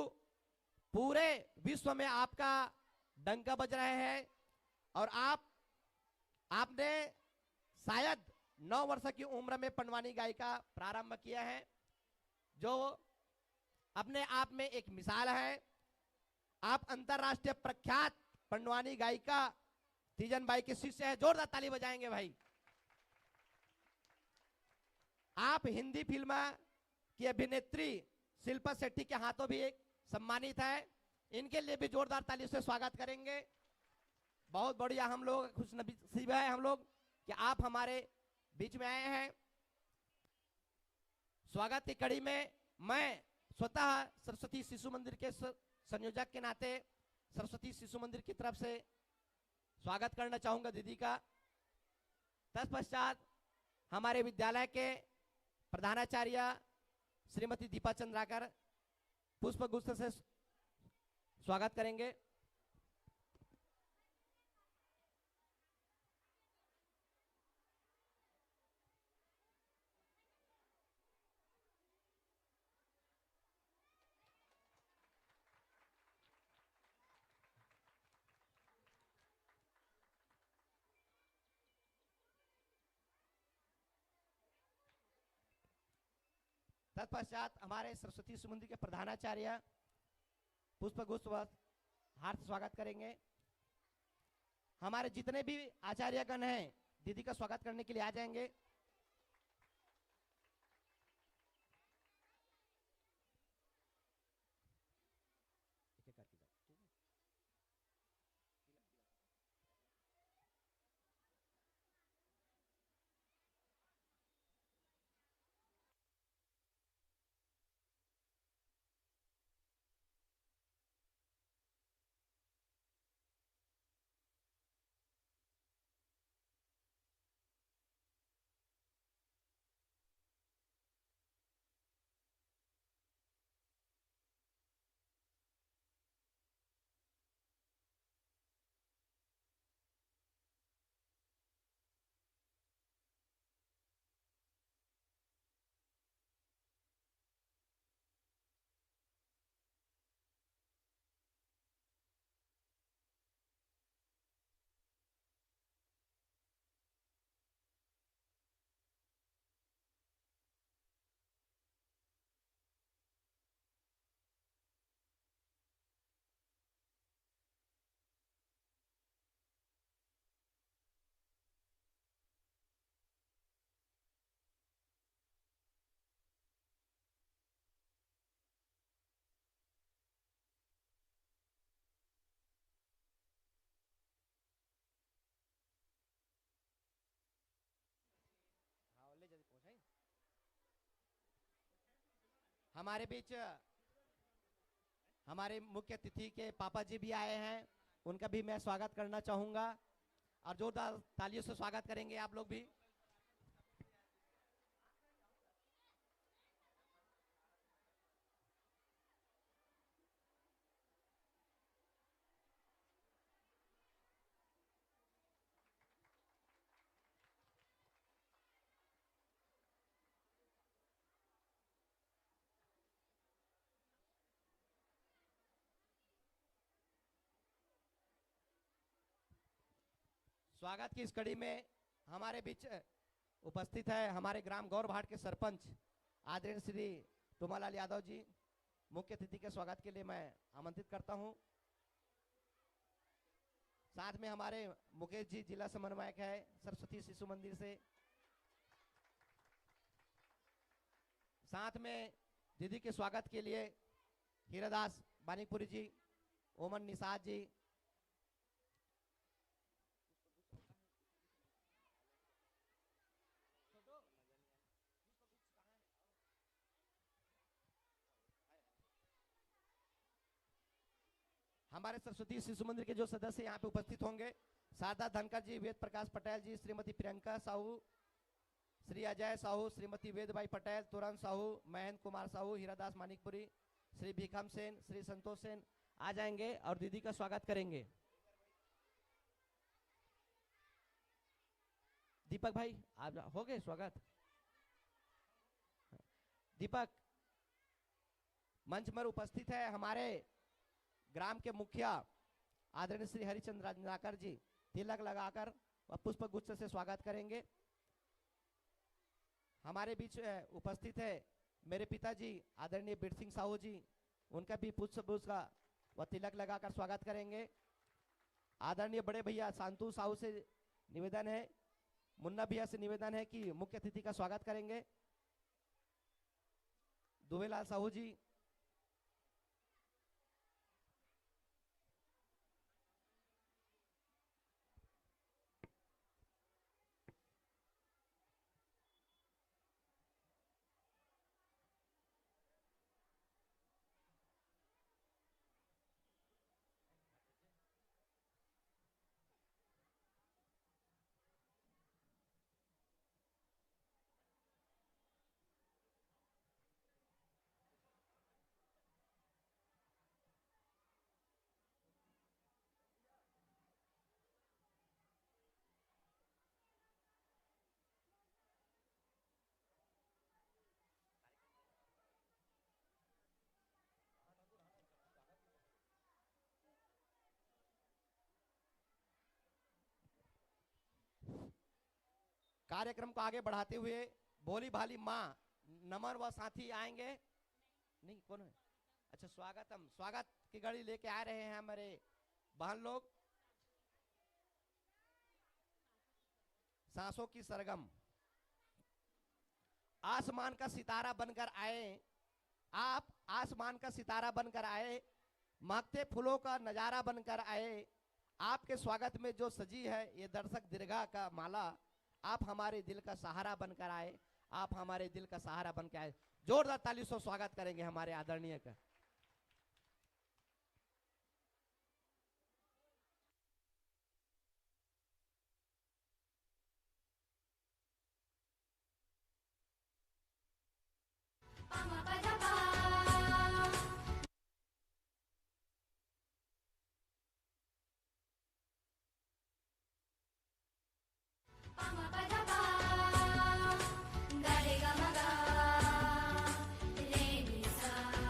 पूरे विश्व में आपका डंका बज रहा है और आप आपने शायद नौ वर्ष की उम्र में पंडवानी गायिका प्रारंभ किया है, जो अपने आप में एक मिसाल है। आप अंतर्राष्ट्रीय प्रख्यात पंडवानी गायिका तीजन बाई के शिष्य है। जोरदार ताली बजाएंगे भाई। आप हिंदी फिल्म की अभिनेत्री शिल्पा शेट्टी के हाथों भी सम्मानित है, इनके लिए भी जोरदार ताली से स्वागत करेंगे। बहुत बढ़िया, हम लोग खुशनसीब है हम लोग कि आप हमारे बीच में आए हैं। स्वागत की कड़ी में मैं स्वतः सरस्वती शिशु मंदिर के स-, संयोजक के नाते सरस्वती शिशु मंदिर की तरफ से स्वागत करना चाहूंगा दीदी का। तत्पश्चात हमारे विद्यालय के प्रधानाचार्य श्रीमती दीपा चंद्राकर पुष्प गुच्छ से स्वागत करेंगे। तत्पश्चात हमारे सरस्वती शिशु मंदिर के प्रधानाचार्य पुष्पगुच्छ व हार्दिक स्वागत करेंगे। हमारे जितने भी आचार्यगण हैं, दीदी का स्वागत करने के लिए आ जाएंगे। हमारे बीच हमारे मुख्य अतिथि के पापा जी भी आए हैं, उनका भी मैं स्वागत करना चाहूंगा और जोरदार तालियों से स्वागत करेंगे आप लोग भी। स्वागत की इस कड़ी में हमारे बीच उपस्थित है हमारे ग्राम गौरभाट के सरपंच आदरणीय श्री टोमालाल यादव जी, मुख्य अतिथि के स्वागत के लिए मैं आमंत्रित करता हूं। साथ में हमारे मुकेश जी, जिला समन्वयक है सरस्वती शिशु मंदिर से। साथ में दीदी के स्वागत के लिए हीरादास मानिकपुरी जी, ओमन निषाद जी, हमारे सरस्वती शिशु मंदिर के जो सदस्य यहाँ पे उपस्थित होंगे, शारदा धनखड़ जी, वेद प्रकाश पटेल जी, श्रीमती प्रियंका साहू, श्री अजय साहू, श्रीमती वेदबाई पटेल, तोरन साहू, महेंद्र कुमार साहू, हीरादास मानिकपुरी, श्री भीखम सेन, श्री संतोष सेन आ जाएंगे और दीदी का स्वागत करेंगे। दीपक भाई, आप हो गए स्वागत? दीपक, मंच पर उपस्थित है हमारे ग्राम के मुखिया आदरणीय श्री हरिचंद्र रत्नाकर जी, तिलक लगाकर व पुष्प गुच्छ से स्वागत करेंगे। हमारे बीच, अ, उपस्थित है मेरे पिताजी आदरणीय बीर सिंह साहू जी, उनका भी पुष्प गुच्छ का व तिलक लगाकर स्वागत करेंगे। आदरणीय बड़े भैया शांतु साहू से निवेदन है, मुन्ना भैया से निवेदन है कि मुख्य अतिथि का स्वागत करेंगे। दुबेलाल साहू जी, कार्यक्रम को आगे बढ़ाते हुए भोली भाली माँ नमन व साथी आएंगे। नहीं, कौन है? अच्छा, स्वागतम, स्वागत की गाड़ी लेके आ रहे हैं हमारे बहन लोग। सांसों की सरगम। आसमान का सितारा बनकर आए आप, आसमान का सितारा बनकर आए, महकते फूलों का नजारा बनकर आए। आपके स्वागत में जो सजी है ये दर्शक दीर्घा का माला, आप हमारे दिल का सहारा बनकर आए, आप हमारे दिल का सहारा बन के आए। जोरदार ताली से स्वागत करेंगे हमारे आदरणीय का।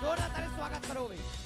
जोरदार ताली, स्वागत करो भाई।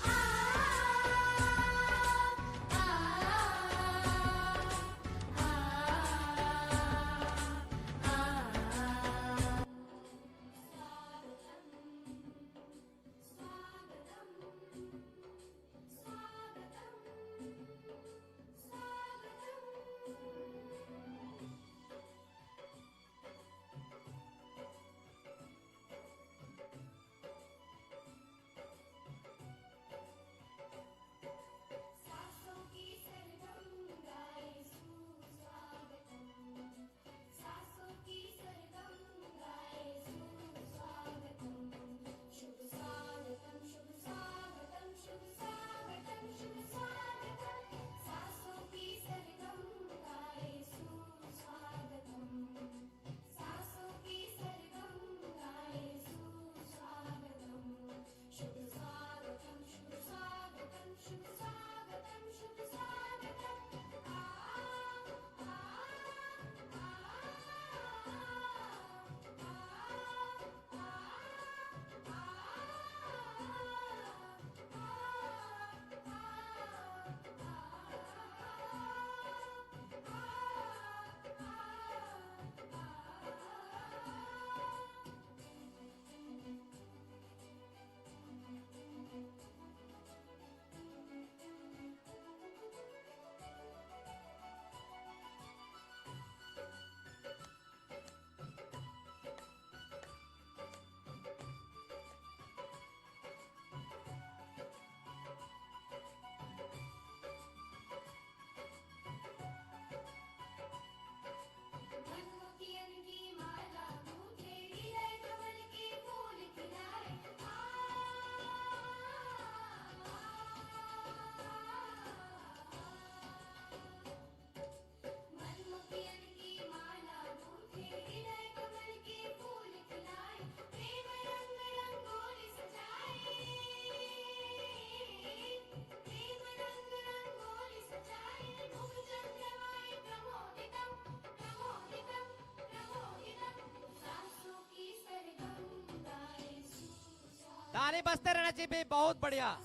ताली बजते रहना चाहिए भाई, बहुत बढ़िया।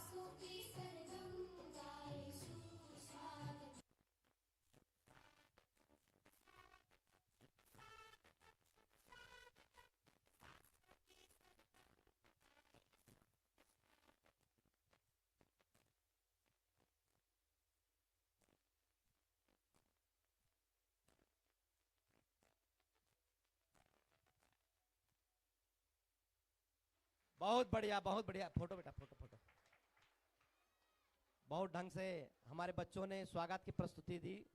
बहुत बढ़िया, बहुत बढ़िया। फोटो बेटा, फोटो, फोटो। बहुत ढंग से हमारे बच्चों ने स्वागत की प्रस्तुति दी।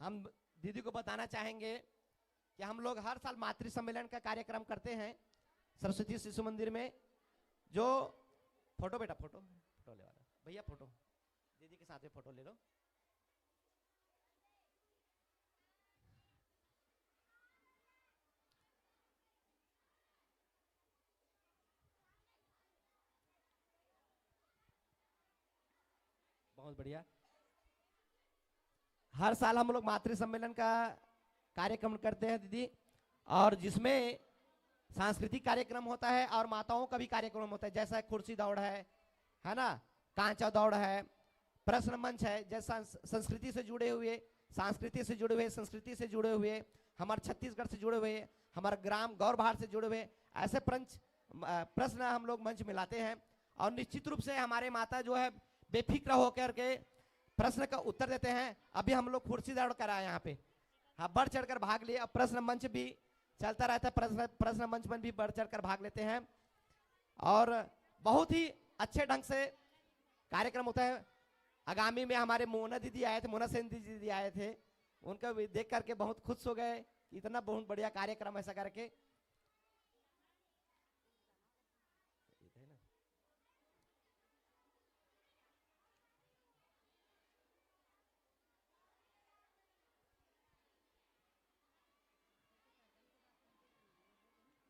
हम दीदी को बताना चाहेंगे कि हम लोग हर साल मातृ सम्मेलन का कार्यक्रम करते हैं सरस्वती शिशु मंदिर में। जो फोटो बेटा, फोटो, फोटो ले वाला भैया, फोटो दीदी के साथ में फोटो ले लो। बहुत बढ़िया। हर साल हम लोग मातृ सम्मेलन का कार्यक्रम करते हैं दीदी, और जिसमें सांस्कृतिक कार्यक्रम होता है और माताओं का भी कार्यक्रम होता है, जैसा कुर्सी दौड़ है, है ना, कांचा दौड़ है, प्रश्न मंच है, जैसा संस-, संस्कृति से जुड़े हुए, संस्कृति से जुड़े हुए, संस्कृति से जुड़े हुए, हमारे छत्तीसगढ़ से जुड़े हुए, हमारे ग्राम गौर भार से जुड़े हुए, ऐसे प्रंच-, अ, प्रश्न हम लोग मंच में लाते हैं। और निश्चित रूप से हमारे माता जो है बेफिक्र होकर के प्रश्न का उत्तर देते हैं। अभी हम लोग कुर्सी दौड़ कर आए यहाँ पे, हाँ, बढ़ चढ़कर भाग लिए। अब प्रश्न मंच भी चलता रहता है, प्रश्न, प्रश्न मंच में भी बढ़ चढ़कर भाग लेते हैं और बहुत ही अच्छे ढंग से कार्यक्रम होता है। आगामी में हमारे मोना दीदी आए थे, मोना सेन दीदी आए थे, उनका भी देख करके बहुत खुश हो गए कि इतना बहुत बढ़िया कार्यक्रम ऐसा करके। ये थे ना।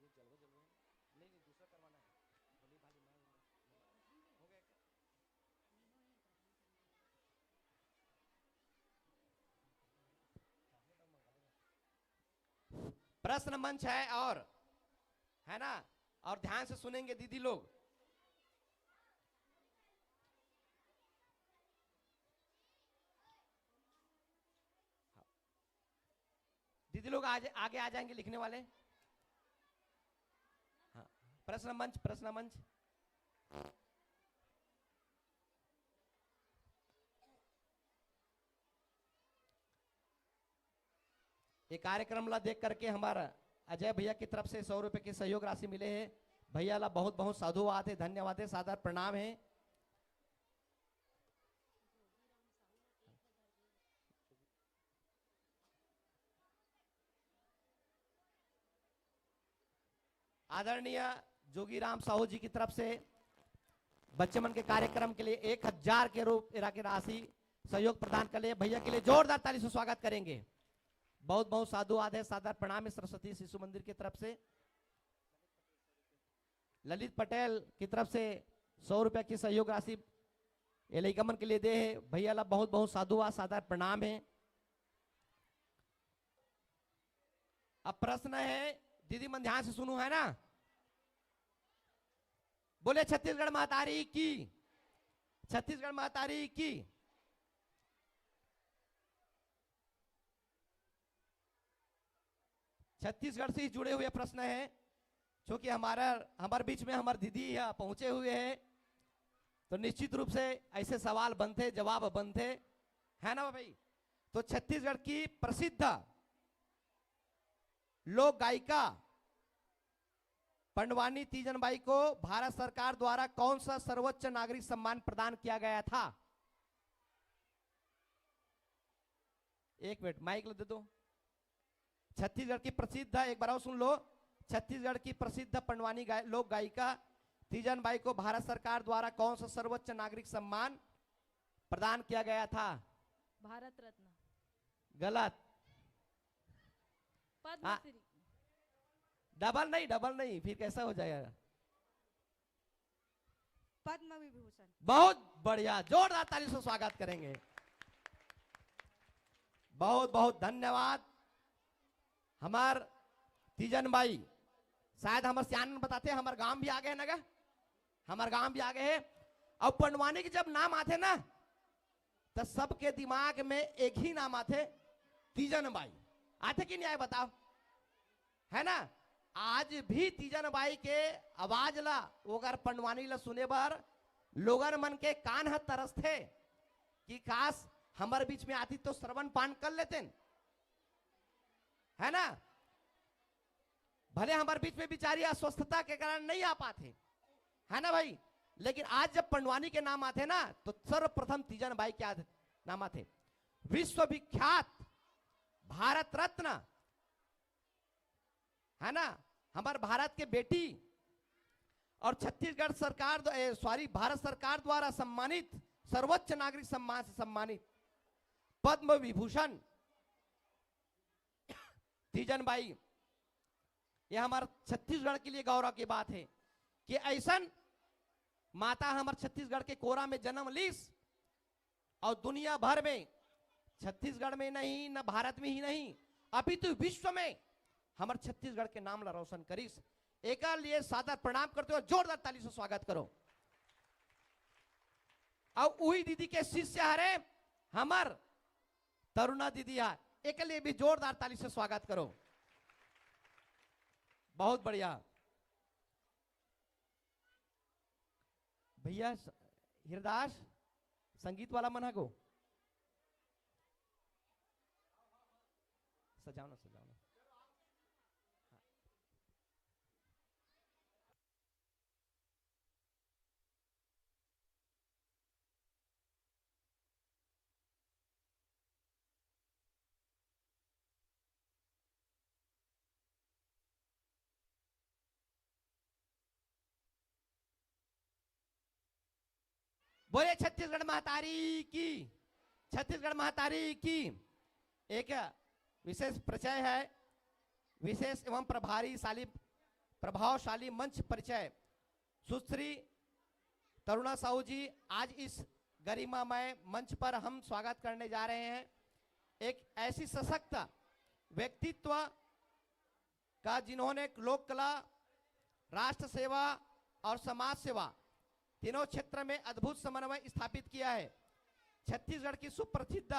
ये जलवा जलवा है। नहीं, नहीं, दूसरा करवाना है। भली भाली मैं हो गया क्या? प्रश्न मंच है और, है ना, और ध्यान से सुनेंगे दीदी लोग। दीदी लोग आज आगे आ जाएंगे लिखने वाले। हाँ, प्रश्न मंच, प्रश्न मंच। ये कार्यक्रम ला देख करके हमारा अजय भैया की तरफ से सौ रुपए की सहयोग राशि मिले है। भैया ला बहुत बहुत साधुवाद है, धन्यवाद है, सादर प्रणाम है। आदरणीय जोगीराम साहू जी की तरफ से बच्चे मन के कार्यक्रम के लिए एक हजार के रूप राखी राशि सहयोग प्रदान कर लिए। भैया के लिए जोरदार ताली से स्वागत करेंगे। बहुत बहुत साधुवाद है, सादर प्रणाम है सरस्वती शिशु मंदिर की तरफ से। ललित पटेल की तरफ से सौ रुपया की सहयोग राशि ये लइका मन के लिए दे है। भैया ला बहुत बहुत साधुवाद, सादर प्रणाम है। अब प्रश्न है, दीदी मन ध्यान से सुनू, है ना? बोले छत्तीसगढ़ महतारी की, छत्तीसगढ़ महतारी की। छत्तीसगढ़ से ही जुड़े हुए प्रश्न है, क्योंकि हमारा, हमारे बीच में हमारे दीदी यहाँ पहुंचे हुए हैं, तो निश्चित रूप से ऐसे सवाल बनते, जवाब बनते, है ना भाई? तो छत्तीसगढ़ की प्रसिद्ध लोक गायिका पंडवानी तीजन बाई को भारत सरकार द्वारा कौन सा सर्वोच्च नागरिक सम्मान प्रदान किया गया था? एक मिनट, माइक ला दे दो। छत्तीसगढ़ की प्रसिद्ध, एक बार और सुन लो, छत्तीसगढ़ की प्रसिद्ध पंडवानी गाय-, लोक गायिका तीजन बाई को भारत सरकार द्वारा कौन सा सर्वोच्च नागरिक सम्मान प्रदान किया गया था? भारत रत्न। गलत। हाँ। पद्मश्री। डबल नहीं, डबल नहीं, फिर कैसा हो जाएगा? पद्म विभूषण। बहुत बढ़िया, जोरदार ताली से स्वागत करेंगे। बहुत बहुत धन्यवाद। हमार तीजन बाई शायद हमर सियान बताथे, हमर गांव भी आगे हे ना गा, हमर गांव भी आगे हे। अउ पंडवानी के जब नाम आथे ना, त सबके दिमाग में एक ही नाम आथे, तीजन बाई। आथे कि नहीं आए, बताओ, है ना? आज भी तीजन बाई के आवाज ला, ओकर पंडवानी ला सुने बर लोगन मन के कान ह तरसथे कि काश हमर बीच में आती तो श्रवण पान कर लेतेन, है ना? भले हमर बीच में बिचारी अस्वस्थता के कारण नहीं आ पाथे, है ना भाई? लेकिन आज जब पंडवानी के नाम आथे ना, तो सर्वप्रथम तीजन बाई के आथे, नाम आथे। विश्वविख्यात भारत रत्न, है ना, हमर भारत के बेटी, और छत्तीसगढ़ सरकार द्व-, ए, सॉरी, भारत सरकार द्वारा सम्मानित, सर्वोच्च नागरिक सम्मान से सम्मानित पद्म विभूषण तीजन बाई, ये हमर छत्तीसगढ़ के लिए गौरव की बात है कि ऐसन माता हमर छत्तीसगढ़ के कोरा में जन्म लीस और दुनिया भर में, छत्तीसगढ़ में नहीं, न भारत में ही नहीं, अपितु विश्व में हमर छत्तीसगढ़ के नाम ला रोशन करिस। एकर लिए सादर प्रणाम करते हुए जोरदार ताली से स्वागत करो। और उही दीदी के शिष्य हरे हमर तरुणा दीदी हा, एकर लिए भी जोरदार ताली से स्वागत करो। बहुत बढ़िया। भैया स-, हृदास, संगीत वाला मन हा गो, सजाओ ना, सजाओ ना। बोले छत्तीसगढ़ महतारी की, छत्तीसगढ़ महतारी की। एक विशेष परिचय है, विशेष एवं प्रभारीशाली, प्रभावशाली मंच परिचय। सुश्री तरुणा साहू जी, आज इस गरिमामय मंच पर हम स्वागत करने जा रहे हैं एक ऐसी सशक्त व्यक्तित्व का, जिन्होंने लोक कला, राष्ट्र सेवा और समाज सेवा तीनों क्षेत्र में अद्भुत समन्वय स्थापित किया है। छत्तीसगढ़ की सुप्रसिद्ध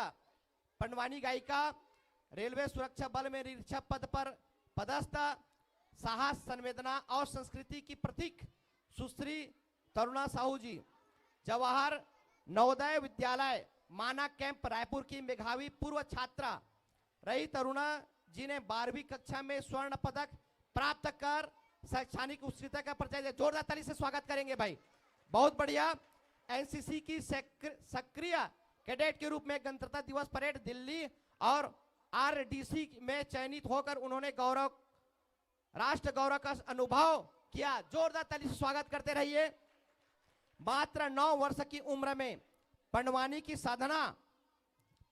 पंडवानी गायिका, रेलवे सुरक्षा बल में निरीक्षक पद पर पदस्थ, साहस, संवेदना और संस्कृति की प्रतीक सुश्री तरुणा साहू जी, जवाहर नवोदय विद्यालय माना कैंप रायपुर की मेधावी पूर्व छात्रा रही तरुणा जी ने बारहवीं कक्षा में स्वर्ण पदक प्राप्त कर शैक्षणिक उत्कृष्टता का परिचय दिया। जोरदार ताली से स्वागत करेंगे भाई, बहुत बढ़िया। एनसीसी की सक्र-, सक्रिय कैडेट के रूप में गणतंत्र दिवस परेड दिल्ली और आरडीसी में चयनित होकर उन्होंने गौरव, राष्ट्र गौरव का अनुभव किया। जोरदार ताली से स्वागत करते रहिए। मात्र नौ वर्ष की उम्र में पंडवानी की साधना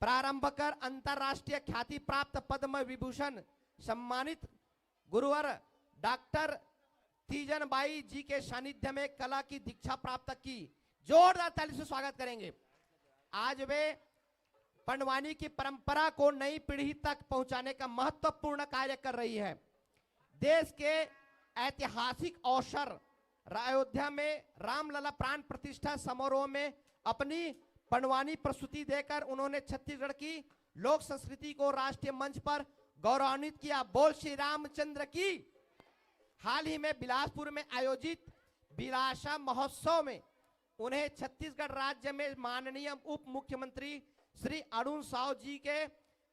प्रारंभ कर अंतर्राष्ट्रीय ख्याति प्राप्त पद्म विभूषण सम्मानित गुरुवर डॉक्टर तीजन बाई जी के सानिध्य में कला की दीक्षा प्राप्त की। जोरदार ताली से स्वागत करेंगे। आज वे पंडवानी की परंपरा को नई पीढ़ी तक पहुंचाने का महत्वपूर्ण कार्य कर रही है। देश के ऐतिहासिक अवसर अयोध्या में रामलला प्राण प्रतिष्ठा समारोह में अपनी पंडवानी प्रस्तुति देकर उन्होंने छत्तीसगढ़ की लोक संस्कृति को राष्ट्रीय मंच पर गौरवान्वित किया। बोल श्री रामचंद्र की। हाल ही में बिलासपुर में आयोजित बिलासा महोत्सव में उन्हें छत्तीसगढ़ राज्य में माननीय उप मुख्यमंत्री श्री अरुण साव जी के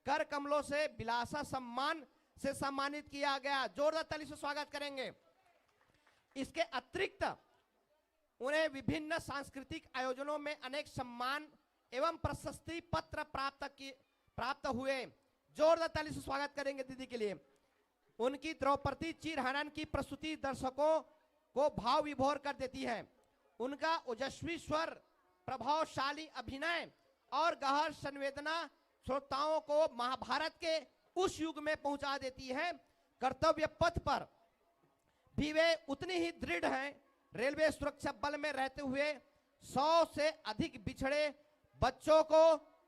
कर कमलों से बिलासा सम्मान से सम्मानित किया गया। जोरदार ताली से स्वागत करेंगे। इसके अतिरिक्त उन्हें विभिन्न सांस्कृतिक आयोजनों में अनेक सम्मान एवं प्रशस्ति पत्र प्राप्त की, प्राप्त हुए। जोरदार ताली से स्वागत करेंगे दीदी के लिए। उनकी द्रौपदी चिरहरण की प्रस्तुति दर्शकों को भाव विभोर कर देती है। उनका ओजस्वी स्वर, प्रभावशाली अभिनय और गहर संवेदना श्रोताओं को महाभारत के उस युग में पहुंचा देती है। कर्तव्य पथ पर भी वे उतनी ही दृढ़ हैं। रेलवे सुरक्षा बल में रहते हुए सौ से अधिक बिछड़े बच्चों को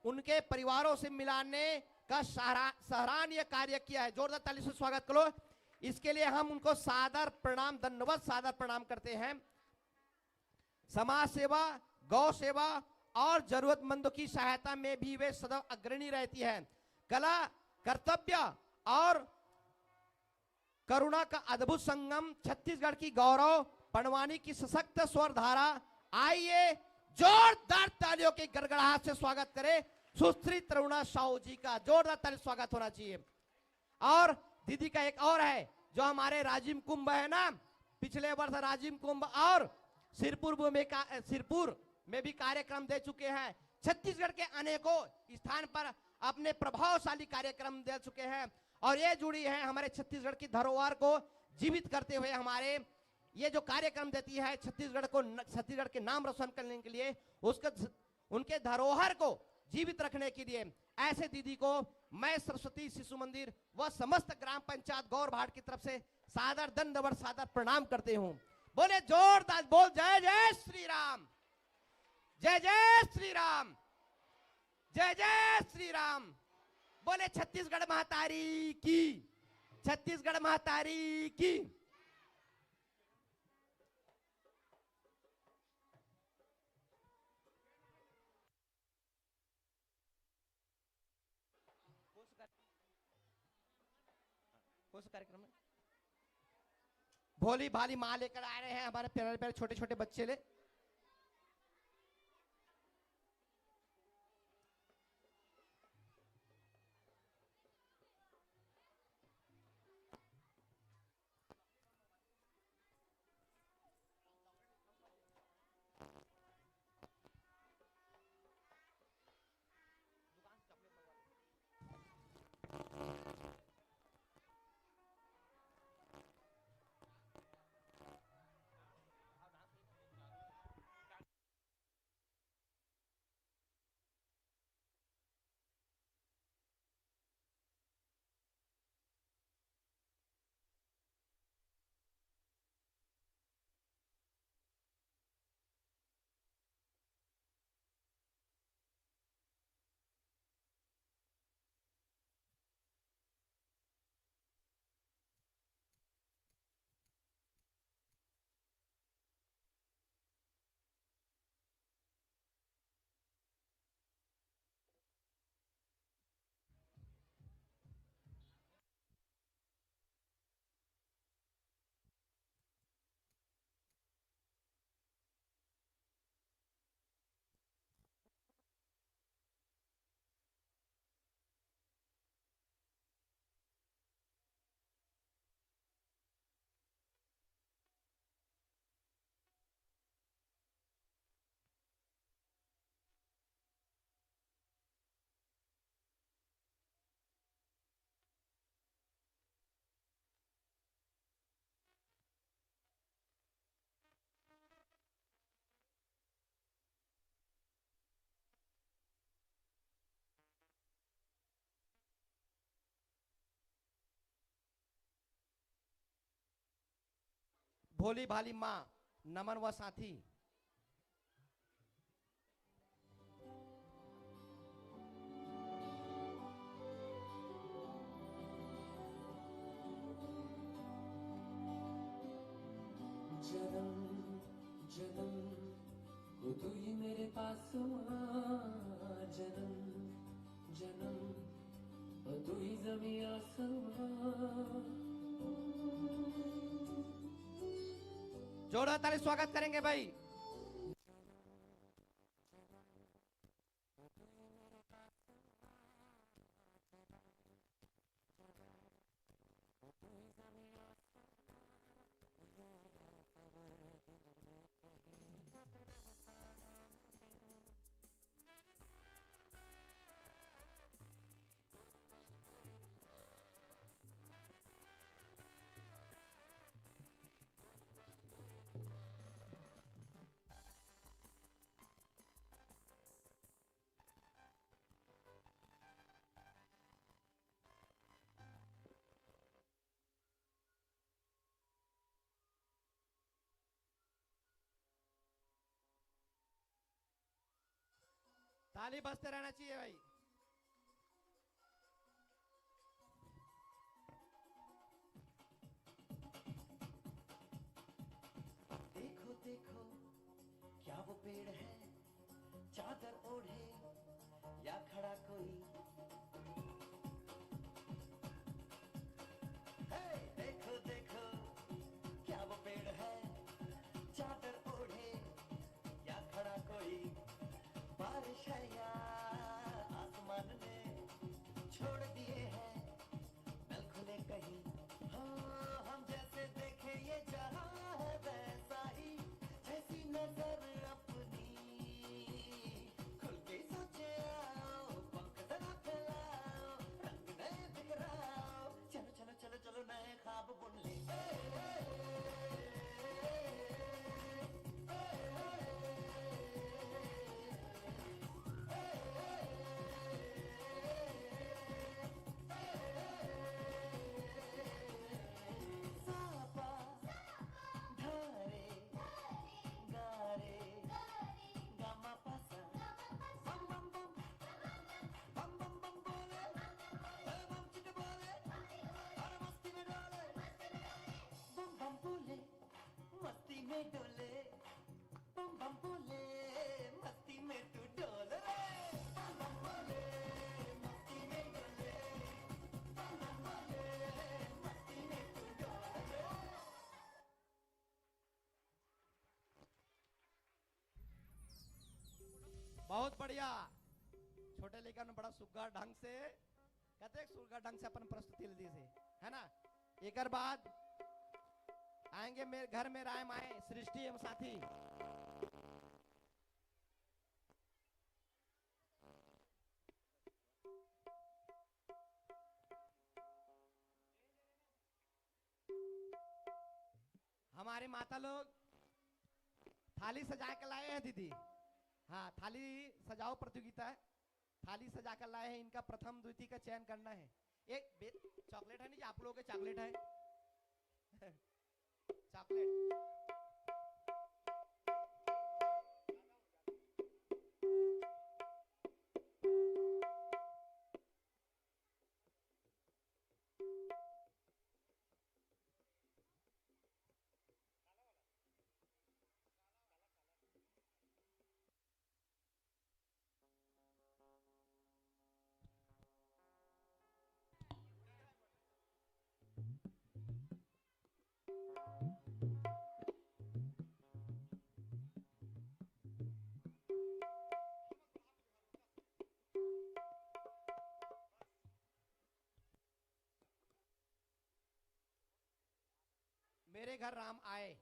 उनके परिवारों से मिलाने का सराह-, सराहनीय कार्य किया है। जोरदार ताली से स्वागत करो। इसके लिए हम उनको सादर प्रणाम, दंडवत सादर प्रणाम करते हैं। समाज सेवा, गौ सेवा और जरूरतमंदों की सहायता में भी वे सदैव अग्रणी रहती है। कला, कर्तव्य और करुणा का अद्भुत संगम, छत्तीसगढ़ की गौरव पंडवानी की सशक्त स्वर धारा। आइए, जोरदार तालियों के गड़गड़ाहट से स्वागत करें सुश्री तरुणा साहू जी का। जोरदार ताली स्वागत होना चाहिए। और दीदी का एक और है, जो हमारे राजिम कुंभ है ना, पिछले वर्ष राजिम कुंभ और सिरपुर में का, सिरपुर में भी कार्यक्रम दे चुके हैं। छत्तीसगढ़ के अनेकों स्थान पर अपने प्रभावशाली कार्यक्रम दे चुके हैं। और ये जुड़ी है हमारे छत्तीसगढ़ की धरोहर को जीवित करते हुए। हमारे ये जो कार्यक्रम देती है छत्तीसगढ़ को न-, छत्तीसगढ़ के नाम रोशन करने के लिए, उसके ध-, उनके धरोहर को जीवित रखने के लिए ऐसे दीदी को मैं सरस्वती शिशु मंदिर व समस्त ग्राम पंचायत गौरभाट की तरफ से सादर दंडवत सादर प्रणाम करते हूँ। बोले जोरदार, बोल जय जय श्री राम, जय जय श्री राम, जय जय श्री राम। बोले छत्तीसगढ़ महतारी की, छत्तीसगढ़ महतारी की। कौन सा कार्यक्रम है? भोली भाली माँ लेकर आ रहे हैं हमारे प्यारे प्यारे छोटे छोटे बच्चे ले। भोली भाली माँ, नमन व साथी। जन्म जन्म को तू ही मेरे पास हुआ, जन्म जन्म को तू ही जमी आसमां। जोरदार ताली स्वागत करेंगे भाई। ताली बजते रहना चाहिए भाई। देखो, क्या वो पेड़ है चादर ओढ़े या खड़ा कोई? हे, देखो, देखो, क्या वो पेड़ है चादर ओढ़े या खड़ा कोई? बारिश है या आसमान ने छोड़ दिए हैं नल खुले कहीं। हाँ, हम जैसे देखे ये जहां है वैसा ही, जैसी नजर अपनी। खुल के सोचे आओ, पंख जरा फैलाओ, रंग नए बिखराओ। चलो, चलो, चलो, चलो, नए ख्वाब बुन ले। सा पा, धा रे, गा रे, गा मा पा सा। Bomb bomb bomb, bomb bomb bomb बोले, ए बम चिट बोले, अरे मस्ती में डोले। बम बम बोले, मस्ती में डोले। बम बम बोले, मस्ती में तू डोल रे। बम बम बोले, मस्ती में डोले। बम बम बोले, मस्ती में तू डोल रे। बहुत बढ़िया। छोटे लइका ने बड़ा सुग्घर ढंग से, कतेक सुग्घर ढंग से अपन प्रस्तुति ल दिस हे, है ना? एकर बाद आएंगे मेरे घर में राय माए सृष्टि एवं साथी। हमारे माता लोग थाली सजा के लाए हैं दीदी। हाँ, थाली सजाओ प्रतियोगिता है। थाली सजा कर लाए हैं, इनका प्रथम द्वितीय का चयन करना है। एक बे-, चॉकलेट है नहीं जी, आप लोगों के चॉकलेट है। चॉकलेट। मेरे घर राम आए।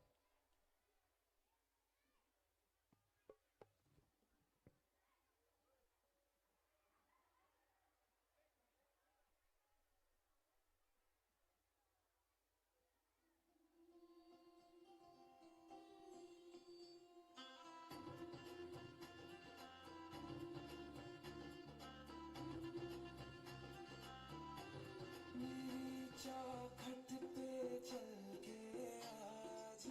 मेरी चौखट पे चल के आज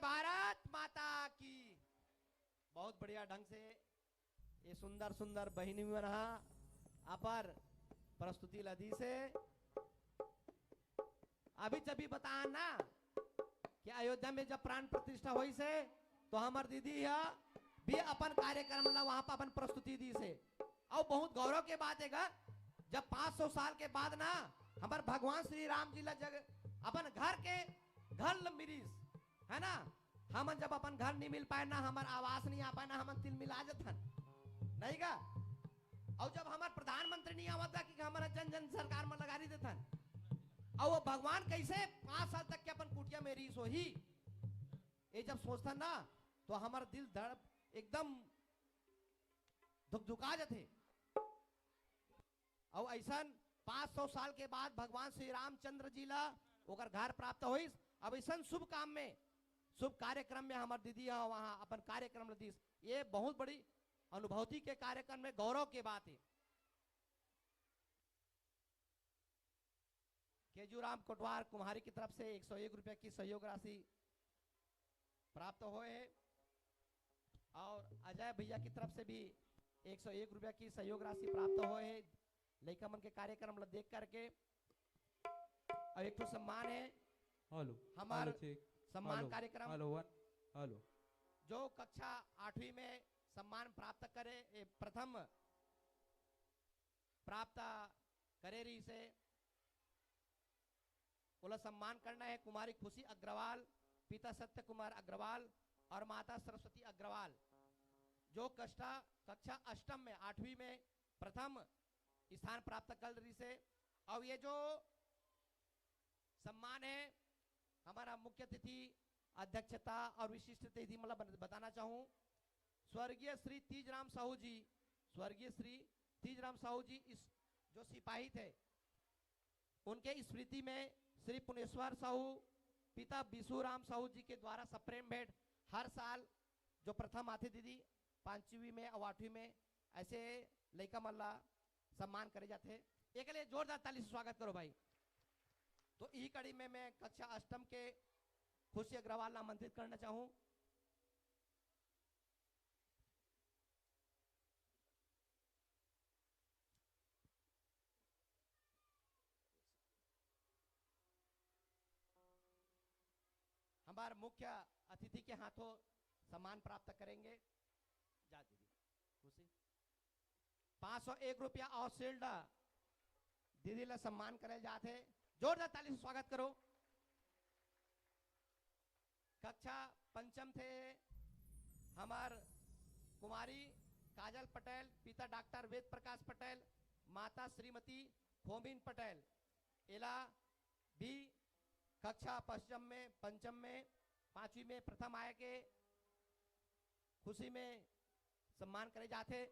भारत माता की। बहुत बढ़िया ढंग से ये सुंदर सुंदर बहिनी मन हा अपन प्रस्तुति ला दीस हे। अभी जब भी बताया ना कि अयोध्या में जब प्राण प्रतिष्ठा होइस हे, तो हमर दीदी हा भी अपन कार्यक्रम ला वहां पर अपन प्रस्तुति दीस हे। अउ बहुत गौरव के बात हे गा, जब पाँच सौ साल के बाद ना हमर भगवान श्री राम जी ला जग अपन घर के घर ल मिलिस, है ना? हमन जब अपन घर नहीं मिल पाए ना, हमर आवास नहीं आ पाए ना, हमन तिलमिला जथन, नहीं गा? अउ जब हमर प्रधानमंत्री नहीं आवत गा कि हमन जन जन सरकार में लगा नहीं देथन, अउ वो भगवान कैसे पाँच साल तक के अपन कुटिया में रिहिस होही, ये जब सोचथन ना, तो हमर दिल धड़ एकदम धुकधुका जथे। अउ ऐसन पाँच सौ साल के बाद भगवान श्री रामचंद्र जी ला ओकर घर प्राप्त होइस। अब ऐसन शुभ काम में, शुभ कार्यक्रम में हमर दीदी हा वहां अपन कार्यक्रम ला दीस। ये बहुत बड़ी अनुभूति के कार्यक्रम में गौरव के बात हे। केजूराम कोटवार कुम्हारी की तरफ से एक सौ एक रुपया की सहयोग राशि प्राप्त होए हे अउ अजय भैया की तरफ से भी एक सौ एक रुपया की सहयोग राशि प्राप्त होए हे। लइका मन के कार्यक्रम ला देख करके अउ एक ठो सम्मान हे। हेलो, हमर हेलो, चेक। सम्मान हेलो, कार्यक्रम। हेलो, वन, हेलो। जो कक्षा आठवीं में सम्मान प्राप्त करे, ए, प्रथम प्राप्त करे रहिस हे, ओला सम्मान करना हे कुमारी खुशी अग्रवाल, पिता सत्य कुमार अग्रवाल अउ माता सरस्वती अग्रवाल, जो कक्षा, कक्षा अष्टम में, आठवीं में प्रथम स्थान प्राप्त कर रहिस हे। अउ ये जो सम्मान हे, हमर मुख्य अतिथि, अध्यक्षता अउ विशिष्ट अतिथि मतलब बताना चाहूं, स्वर्गीय श्री तीजराम साहू जी, स्वर्गीय श्री तीजराम साहू जी इस जो सिपाही थे, उनके स्मृति में श्री पुनेश्वर साहू, पिता बिशुराम साहू जी के द्वारा सप्रेम भेंट हर साल जो प्रथम आथे दीदी, पांचवी में अउ आठवीं में, ऐसे लइका मन ला सम्मान करे जाथे। एक लिए जोरदार ताली से स्वागत करो भाई। तो इही कड़ी में मैं कक्षा अष्टम के खुशी अग्रवाल ला आमंत्रित करना चाहूं। हमारे मुख्य अतिथि के हाथों सम्मान प्राप्त करेंगे। जा दीदी, खुशी। पाँच सौ एक रुपया अउ शील्ड दीदी ला सम्मान करे जात हे। जोरदार ताली से स्वागत करो। कक्षा पंचम थे हमर कुमारी काजल पटेल, पिता डॉक्टर वेद प्रकाश पटेल, माता श्रीमती खोमिन पटेल। एला भी कक्षा पंचम में, पंचम में, पांचवी में प्रथम आए के खुशी में सम्मान करे जाथे।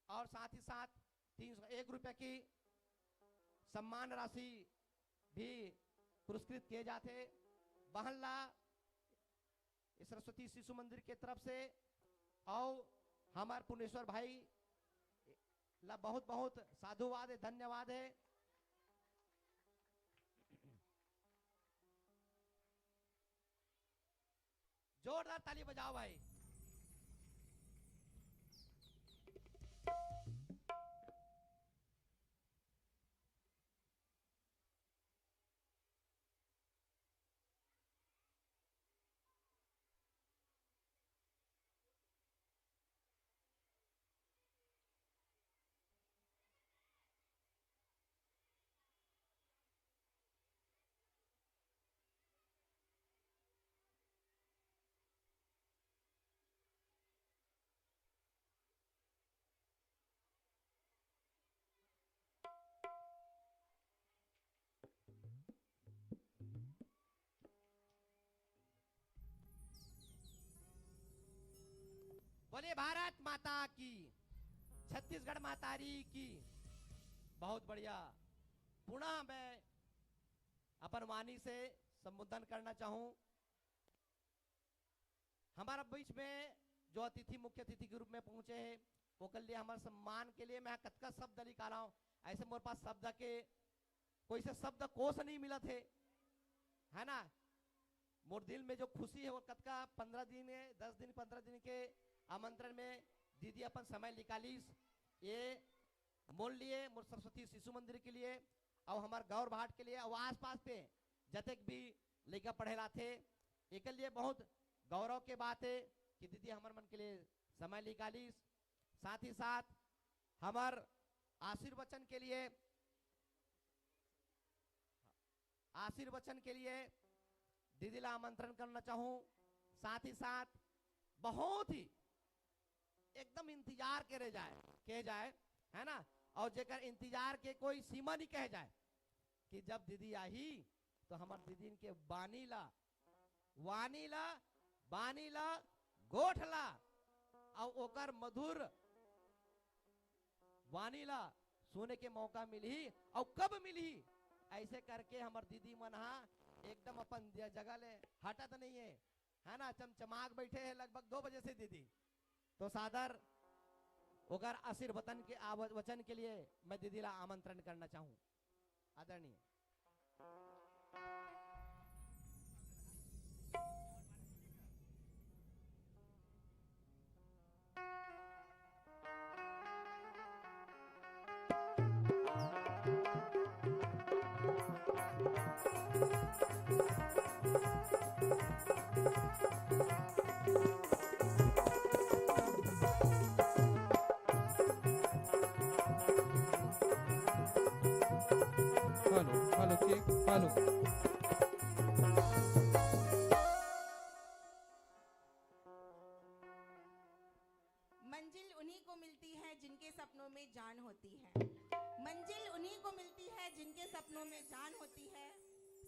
और साथ ही साथ तीन सौ एक रुपया की सम्मान राशि भी पुरस्कृत किए जाथे। बहन ला सरस्वती शिशु मंदिर के तरफ से अउ हमार पुनेश्वर भाई ला बहुत बहुत साधुवाद है, धन्यवाद है। जोरदार ताली बजाओ भाई। बोलिए भारत माता की, छत्तीसगढ़ मातारी की। बहुत बढ़िया। पुनः मैं अपन वाणी से संबोधन करना चाहूं। हमारा बीच में जो अतिथि, मुख्य अतिथि के रूप में पहुंचे हैं, ओकर लिए हमारे सम्मान के लिए मैं कतका शब्द निकाला हूं। ऐसे मोर पास शब्द के कोई से शब्द कोश नहीं मिलत हे, है ना? मोर दिल में जो खुशी है, वो कतका पंद्रह दिन है, दस दिन, पंद्रह दिन के आमंत्रण में दीदी अपन समय निकालिस, ये मोर लिए, मोर सरस्वती शिशु मंदिर के लिए, और हमार गौर भाट के लिए, और आसपास पे जतेक भी लइका पढ़े लाथे, एकर लिए बहुत गौरव के बात है कि दीदी हमर मन के लिए समय निकालिस। साथ ही साथ हमर आशीर्वचन के लिए, आशीर्वचन के लिए दीदी ला आमंत्रण करना चाहूँ। साथ ही साथ बहुत ही एकदम इंतजार करे जाए, कहे जाए, है ना? और जेकर इंतजार के कोई सीमा नहीं कहे जाए कि जब दीदी आही तो हमर दीदी के बानी ला, वानी ला, बानी ला, गोठ ला, और ओकर मधुर वानी ला सुने के मौका मिलही। और कब मिलही? ऐसे करके हमर दीदी मन हा एकदम अपन ज-, जगह ले हटत नहीं है, है ना? चमचमाक बैठे हैं लगभग दो बजे से दीदी। तो सादर ओकर आशीर्वचन के आव-, वचन के लिए मैं दीदी ला आमंत्रण करना चाहूँ, आदरणीय। Hello, hello, check, hello. मंजिल उन्हीं को मिलती है जिनके सपनों में जान होती है। मंजिल उन्हीं को मिलती है जिनके सपनों में जान होती है।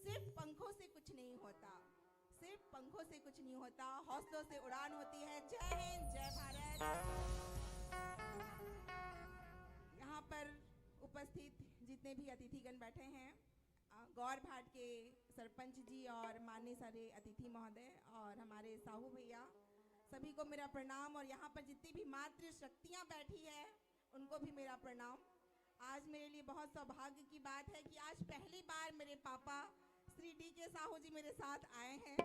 सिर्फ पंखों से कुछ नहीं होता, सिर्फ पंखों से कुछ नहीं होता, हौसलों से उड़ान होती है। जय हिंद, जय भारत। यहाँ पर उपस्थित जितने भी अतिथिगण बैठे हैं, अ, गौर भाट के सरपंच जी और माननीय सारे अतिथि महोदय और हमारे साहू भैया, सभी को मेरा प्रणाम। और यहाँ पर जितनी भी मातृ शक्तियाँ बैठी है, उनको भी मेरा प्रणाम। आज मेरे लिए बहुत सौभाग्य की बात है कि आज पहली बार मेरे पापा श्री डी के साहू जी मेरे साथ आए हैं।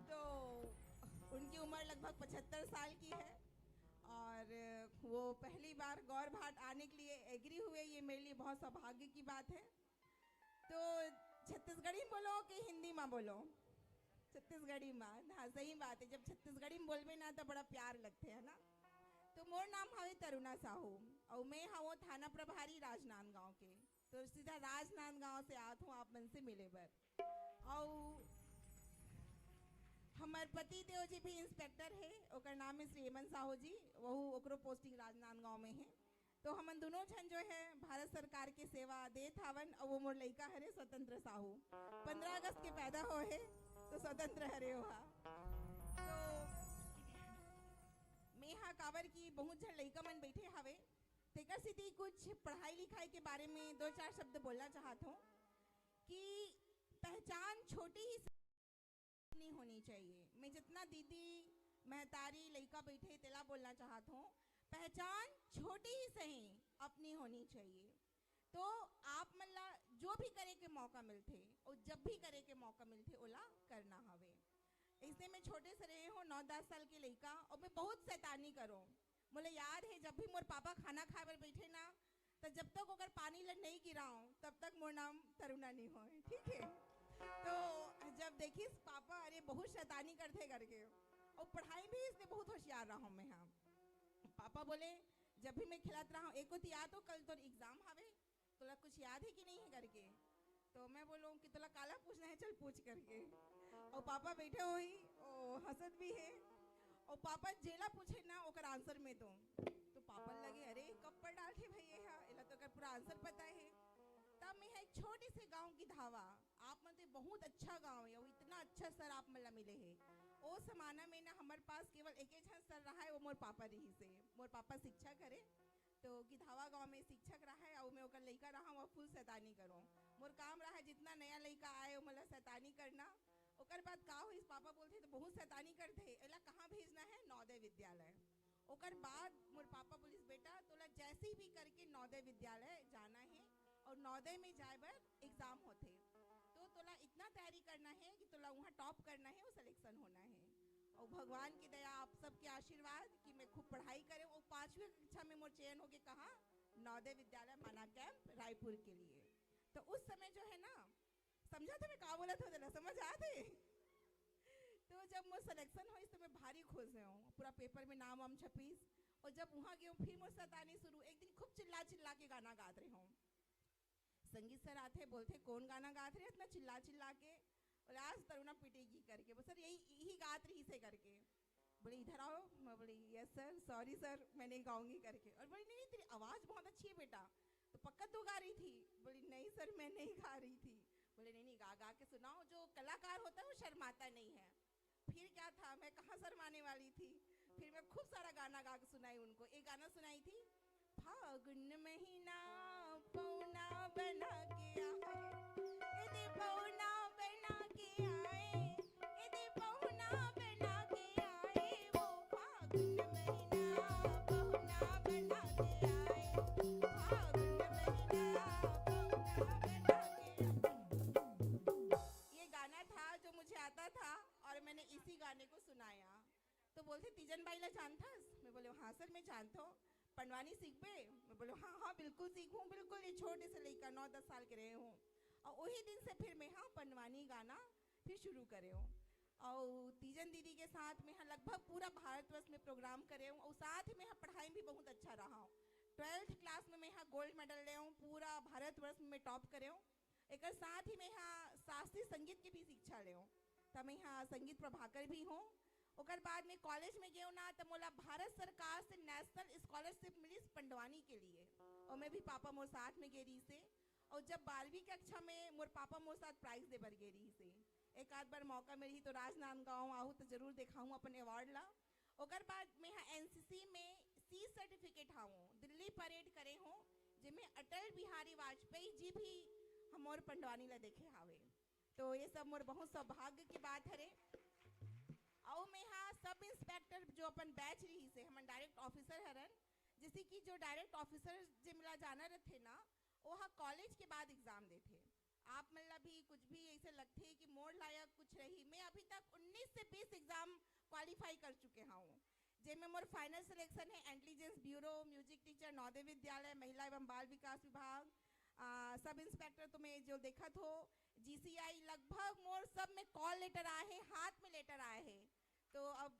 तो उनकी उम्र लगभग पचहत्तर साल की है और वो पहली बार गौर भाट आने के लिए एग्री हुए, ये मेरे लिए बहुत सौभाग्य की बात है। तो छत्तीसगढ़ी में बोलो कि हिंदी में बोलो? छत्तीसगढ़ी में। हाँ, सही बात है, जब छत्तीसगढ़ी में बोलबे ना तो बड़ा प्यार लगते है ना। तो मोर नाम हवे तरुणा साहू और मैं हवो थाना प्रभारी राजनांदगांव के। तो सीधा राजनांदगांव से आत हूँ आप मन से मिले बर। और हमार पति देव जी भी इंस्पेक्टर है, ओकर नाम है श्री हेमंत साहू जी, वहू ओकरो पोस्टिंग राजनांदगांव में है। तो हमन दोनों झन जो है भारत सरकार के सेवा देत हावन, और वो मोर लइका हरे स्वतंत्र साहू, पंद्रह अगस्त के पैदा हो है तो स्वतंत्र हरे ओहा। तो मेहा काबर की बहुत झन लइका मन बैठे हवे, तेकर सेती कुछ पढ़ाई लिखाई के बारे में दो चार शब्द बोलना चाहत हूँ कि पहचान छोटी ही अपनी होनी चाहिए। मैं जितना दीदी, महतारी, लइका बैठे तेला बोलना चाहत हूँ, पहचान छोटी ही सही, अपनी होनी चाहिए। तो आप मन ला जो भी करे के मौका मिलथे, और जब भी करे के मौका मिलथे, ओला करना हवे। इसने मैं छोटे से रहे हूँ, नौ दस साल के लइका, और मैं बहुत शैतानी करूँ। मोला याद है, जब भी मोर पापा खाना खाए बर बैठे ना, तो जब तक ओकर पानी ला नहीं गिराऊं, तब तक मोर नाम तरुणा नहीं होए, ठीक है? तो जब देखिस पापा, अरे, बहुत शैतानी करथे करके, और पढ़ाई भी इसने बहुत होशियार रहा हूँ मैं, हाँ। पापा बोले, जब भी मैं खिलात रहा हूँ, एक होती आ तो कल तोर एग्जाम हवे, तोला कुछ याद है कि नहीं है करके। तो मैं बोलूँ कि तोला काला पूछना है, चल पूछ करके। और पापा बैठे होही, ओ हंसत भी है। और पापा जेला पूछे ना, ओकर आंसर में तो, तो पापा लगे, अरे, कब पढ़ डालथे भाई ये हा, एला तो एकर पूरा आंसर पता है। तब मैं एक छोटे से गांव की धावा, आप मन तो बहुत अच्छा गांव है, और इतना अच्छा सर आप मन ला मिले है। ओ जमाना में ना हमारे पास केवल एक ही झन सर रहा है, वो मोर पापा रही से। मोर पापा शिक्षक हरे, तो गिधावा गांव में शिक्षक रहा है, और मैं ओकर लइका रहा हूँ, वो फुल शैतानी करूँ। मोर काम रहा है, जितना नया लइका आए, वो मोला शैतानी करना। ओकर बाद का होइस, पापा बोलथे, "तो बहुत शैतानी करथे, एला कहाँ भेजना है?" "नवोदय विद्यालय।" ओकर बाद मोर पापा बोलिस, "बेटा, तोला जैसे भी करके नवोदय विद्यालय जाना है, और नवोदय में जाए बर एग्जाम होथे, तो तोला इतना तैयारी करना है कि तोला वहाँ टॉप करना है, वो सिलेक्शन होना है। और भगवान की दया, आप सबके आशीर्वाद कि मैं खूब पढ़ाई करे। और पांचवी कक्षा में मोर चयन होके कहाँ? नवोदय विद्यालय माना कैंप रायपुर के लिए। तो उस समय जो है ना, समझा था मैं का बोला था, तेला समझ आते? तो जब मोर सिलेक्शन होइस तो मैं भारी खुश हों, पूरा पेपर में नाम वाम छपीस। और जब वहाँ गए फिर मोर शैतानी शुरू, एक दिन खूब चिल्ला चिल्ला के गाना गात रहे हों। संगीत सर आथे, बोलथे, "कौन गाना गात रहे इतना चिल्ला चिल्ला के?" बोले, "आज तरुणा पिटेगी" करके। बोले, "सर, यही, यही गात रही से" करके। बोले, "इधर आओ।" मैं बोली, "यस सर, सॉरी सर, मैं नहीं गाऊंगी" करके। और बोले, "नहीं नहीं, तेरी आवाज़ बहुत अच्छी है बेटा, तो पक्का तू गा रही थी?" बोली, "नहीं सर, मैं नहीं गा रही थी।" बोले, "नहीं नहीं, गा गा के सुनाओ।" जो कलाकार होता है वो शर्माता नहीं है। फिर क्या था, मैं कहाँ शर्माने वाली थी। फिर मैं खूब सारा गाना गा के सुनाई उनको। एक गाना सुनाई थी, "फागुन महीना पौना बना के आए, यदि पौना बना के आए, यदि पौना बना के आए, वो फागुन महीना पौना बना के आए, फागुन महीना पौना बना के आए।" ये गाना था जो मुझे आता था और मैंने इसी गाने को सुनाया। तो बोलथे, "तीजन बाई ला जानथस?" मैं बोले, "हाँ सर, मैं जानथों।" "पंडवानी सीखबे?" मैं बोले, "हाँ हाँ, बिल्कुल सीखूँ, बिल्कुल।" ये छोटे से लइका नौ दस साल के रहे हों। और वही दिन से फिर मैं हाँ पंडवानी गाना फिर शुरू करे हों। और तीजन दीदी के साथ मैं हाँ लगभग पूरा भारतवर्ष में प्रोग्राम करे हों और साथ ही मैं हाँ पढ़ाई भी बहुत अच्छा रहा हों। ट्वेल्थ क्लास में मैं हाँ गोल्ड मेडल ले हों, पूरा भारतवर्ष में मैं टॉप करे हों। एकर साथ ही मैं हाँ शास्त्रीय संगीत के भी शिक्षा ले हों। त मैं हाँ संगीत प्रभाकर भी हों। ओकर बाद में कॉलेज में गए ना, त मोला भारत सरकार से नेशनल स्कॉलरशिप मिलिस पंडवानी के लिए। और मैं भी पापा मोर साथ में गे रही से। और जब बारहवीं कक्षा में मोर पापा मोर साथ प्राइज दे बर गे रही से। एक आध बार मौका मिलही तो राजनांदगांव आहूँ तो जरूर देखाहूँ अपन अवार्ड ला। ओकर बाद मैं हाँ एनसीसी में सी सर्टिफिकेट हावों, दिल्ली परेड करे हों, जेमे अटल बिहारी वाजपेयी जी भी हमर पंडवानी ला देखे हावे। तो ये सब मोर बहुत सौभाग्य की बात हरे। अउ मैं हाँ सब इंस्पेक्टर जो अपन बैच रही से, हमन डायरेक्ट ऑफिसर हरन, जैसे कि जो डायरेक्ट ऑफिसर जेमला जाना रहथे ना, वो हा कॉलेज के बाद एग्जाम देथे। आप मन ला भी कुछ भी ऐसे लगथे कि मोर लायक कुछ रही, मैं अभी तक उन्नीस से बीस एग्जाम क्वालिफाई कर चुके हूँ, जेमे मोर फाइनल सिलेक्शन है intelligence bureau, music teacher, Navodaya Vidyalaya, महिला एवं बाल विकास विभाग, आ, सब इंस्पेक्टर तुम्हें जो देखत हो, जीसीआई, लगभग मोर सब में कॉल लेटर आए हैं, हाथ में लेटर आए हैं। तो अब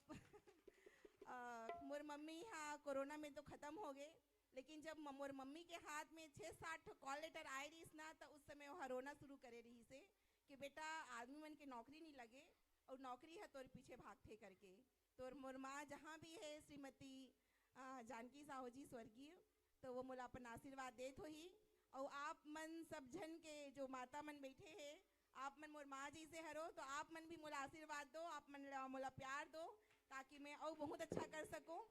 आ, मोर मम्मी हाँ कोरोना में तो खत्म हो गए, लेकिन जब म-, मोर मम्मी के हाथ में छः सात ठो कॉल लेटर आए रहीस ना, तो उस समय वो रोना शुरू करे रही से कि बेटा, आदमी मन के नौकरी नहीं लगे और नौकरी है तोर पीछे भागथे करके। तो मोर माँ जहाँ भी है, श्रीमती आ, जानकी साहू जी स्वर्गीय, तो वो मोला अपन आशीर्वाद देत होही। और आप मन सब झन के जो माता मन बैठे हैं, आप मन मोर माँ जैसे हरो, तो आप मन भी मोला आशीर्वाद दो, आप मन ला मोला प्यार दो, ताकि मैं और बहुत अच्छा कर सकूं।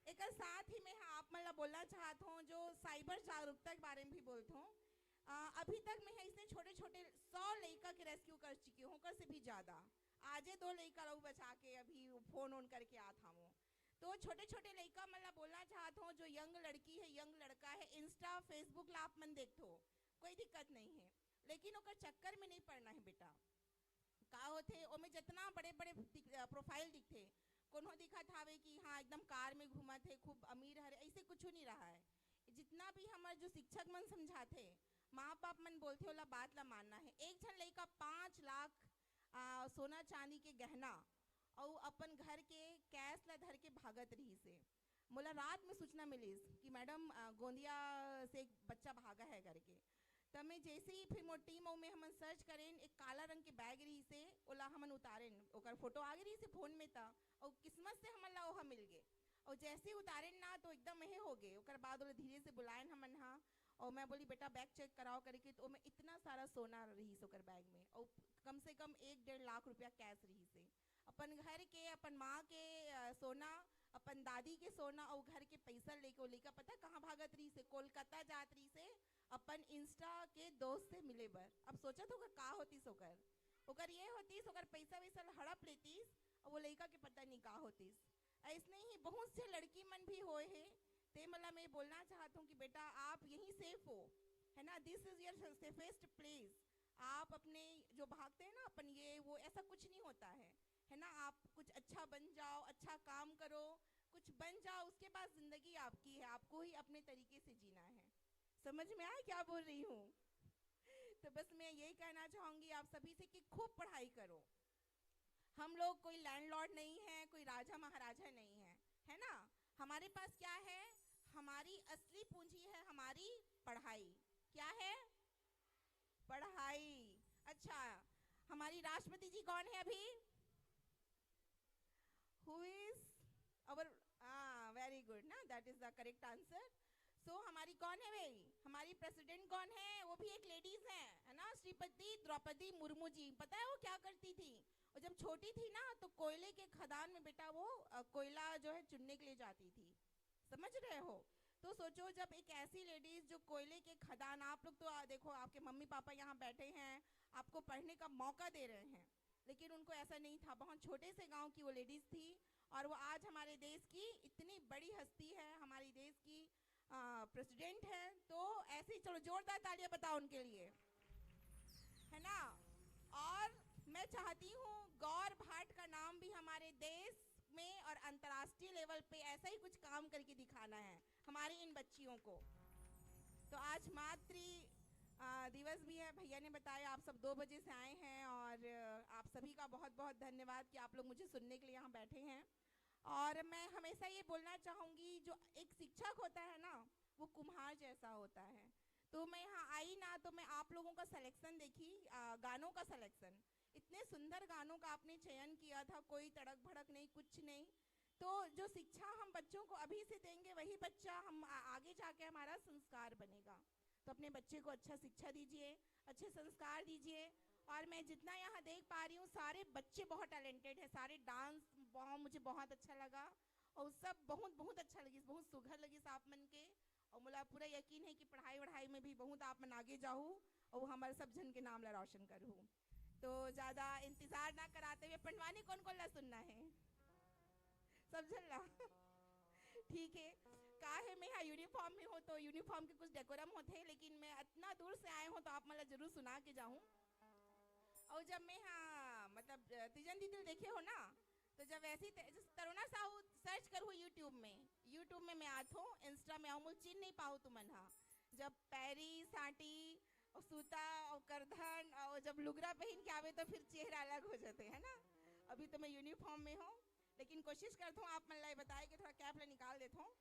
एकर साथ ही मैं हाँ आप मन ला बोलना चाहत हूँ, जो साइबर जागरूकता के बारे में भी बोलत हूँ। आ, अभी तक मैं हाँ इसने छोटे छोटे सौ लइका के रेस्क्यू कर चुकी हूँ, ओकर से भी ज्यादा। आजे दो लइका ला बचा के अभी फोन ऑन करके आत हूँ। तो छोटे छोटे लइका मन ला बोलना चाहत हूँ, जो यंग लड़की है, यंग लड़का है, इंस्टा, फेसबुक ला आप मन देखथो, कोई दिक्कत नहीं है, लेकिन ओकर चक्कर में नहीं पड़ना है बेटा। का होथे, ओमे जितना बड़े बड़े दिख-, अ, प्रोफाइल दिखथे, कोनो दिखत हावे कि हाँ एकदम कार में घूमत है, खूब अमीर हरे, ऐसे कुछ नहीं रहा है। जितना भी हमारे जो शिक्षक मन समझाथे, माँ बाप मन बोलथे, ओला बात ला मानना है। एक झन लइका पाँच लाख आ, सोना चांदी के गहना अउ अपन घर के कैश ला धर के भागत रहिस हे। मोला रात में सूचना मिलिस कि मैडम, आ, गोंदिया से एक बच्चा भागा है करके। तब मैं जैसे ही फिर मोर टीम अउ मैं हमन सर्च करेन, एक काला रंग के बैग रहिस हे, ओला हमन उतारेन, ओकर फोटो आगे रहिस हे फोन में त, अउ किस्मत से हमन ला ओहा मिल गे। अउ जैसे ही उतारेन ना तो एकदम एहे हो गे। ओकर बाद ओला धीरे से बुलाएन हमन हा, अउ मैं बोली, "बेटा, बैग चेक कराओ," करके। तो ओमे इतना सारा सोना रहिस ओकर बैग में, अउ कम से कम एक डेढ़ लाख रुपया कैश रहिस हे। अपन घर के, अपन माँ के, अ, सोना, अपन दादी के सोना अउ घर के पैसा लेके वो लइका पता कहाँ भागत रहिस हे? कोलकाता जात रहिस हे अपन इंस्टा के दोस्त से मिले बर। अब सोचत होगा का होतिस ओकर? ओकर ये होतिस, ओकर पैसा वैसा ल हड़प लेतिस, अउ वो लइका के पता नहीं का होतिस। ऐसने ही बहुत से लड़की मन भी होए हे। ते मला मैं बोलना चाहत हूँ कि बेटा, आप यहीं सेफ हो, है ना? This is your safest place। आप अपने जो भागते हैं ना अपन, ये वो, ऐसा कुछ नहीं होता है, है ना? आप कुछ अच्छा बन जाओ, अच्छा काम करो, कुछ बन जाओ, उसके बाद जिंदगी आपकी है, आपको ही अपने तरीके से जीना है। समझ में आया क्या बोल रही हूँ? तो बस मैं यही कहना चाहूंगी आप सभी से कि खूब पढ़ाई करो। हम लोग कोई लैंडलॉर्ड नहीं है, कोई राजा महाराजा नहीं है, है ना? हमारे पास क्या है? हमारी असली पूंजी है हमारी पढ़ाई। क्या है? पढ़ाई। अच्छा, हमारी राष्ट्रपति जी कौन है अभी? Who is our, हाँ, very good ना, that is the correct answer। So हमारी कौन है भाई? हमारी प्रेसिडेंट कौन है? वो भी एक लेडीज है, है ना, श्रीमती द्रौपदी मुर्मू जी। पता है वो क्या करती थी? वो जब छोटी थी ना, तो कोयले के खदान में, बेटा, वो अ, कोयला जो है चुनने के लिए जाती थी। समझ रहे हो? तो सोचो, जब एक ऐसी लेडीज जो कोयले के खदान, आप लोग तो आ, देखो, आपके मम्मी पापा यहाँ बैठे हैं, आपको पढ़ने का मौका दे रहे हैं, लेकिन उनको ऐसा नहीं था। बहुत छोटे से गांव की वो लेडीज थी और वो आज हमारे देश की इतनी बड़ी हस्ती है, हमारी देश की प्रेसिडेंट है। तो ऐसे ही, चलो, जोरदार तालियां बताओ उनके लिए, है ना? और मैं चाहती हूँ गौर भाट का नाम भी हमारे देश में और अंतर्राष्ट्रीय लेवल पे ऐसा ही कुछ काम करके दिखाना है हमारी इन बच्चियों को। तो आज मातृ आ, दिवस भी है, भैया ने बताया, आप सब दो बजे से आए हैं और अ, आप सभी का बहुत बहुत धन्यवाद कि आप लोग मुझे सुनने के लिए यहाँ बैठे हैं। और मैं हमेशा ये बोलना चाहूँगी, जो एक शिक्षक होता है ना, वो कुम्हार जैसा होता है। तो मैं यहाँ आई ना, तो मैं आप लोगों का सिलेक्शन देखी, आ, गानों का सिलेक्शन, इतने सुंदर गानों का आपने चयन किया था, कोई तड़क भड़क नहीं, कुछ नहीं। तो जो शिक्षा हम बच्चों को अभी से देंगे, वही बच्चा हम आ, आगे जाके हमारा संस्कार बनेगा। तो अपने बच्चे को अच्छा शिक्षा दीजिए, अच्छे संस्कार दीजिए। और मैं जितना यहाँ देख पा रही हूँ, सारे बच्चे बहुत टैलेंटेड हैं, सारे डांस बहुत, मुझे बहुत अच्छा लगा। और सब बहुत बहुत अच्छा लगिस, बहुत सुघर लगिस आप मन के। और मोला पूरा यकीन है कि पढ़ाई वढ़ाई में भी बहुत आप मन आगे जाहू और हमारे सब जन के नाम ला रोशन करहू। तो ज्यादा इंतजार ना कराते हुए, पंडवानी कौन कौन ला सुनना है? सब झन ला। ठीक है। का है, मैं यहाँ यूनिफॉर्म में हूँ, तो यूनिफॉर्म के कुछ डेकोरम होते हैं, लेकिन मैं इतना दूर से आए हूँ, तो आप मन ला जरूर सुना के जाऊँ। और जब मैं, हाँ, मतलब, अ, तीजन दीदी ल देखे हो ना, तो जब ऐसी ते-, जैसे तरुणा साहू सर्च करूँ यूट्यूब में, यूट्यूब में मैं आत हूँ, इंस्टा में आऊँ, मुझे चिन्ह नहीं पाओ तुमन हा। जब पैरी, सांटी, और सूता, और करधन, और जब लुगरा पहन के आवे, तो फिर चेहरा अलग हो जाते, है ना? अभी तो मैं यूनिफॉर्म में हूँ, लेकिन कोशिश करता हूँ आप मन ला ये बताए कि थोड़ा कैप ला निकाल देता हूँ।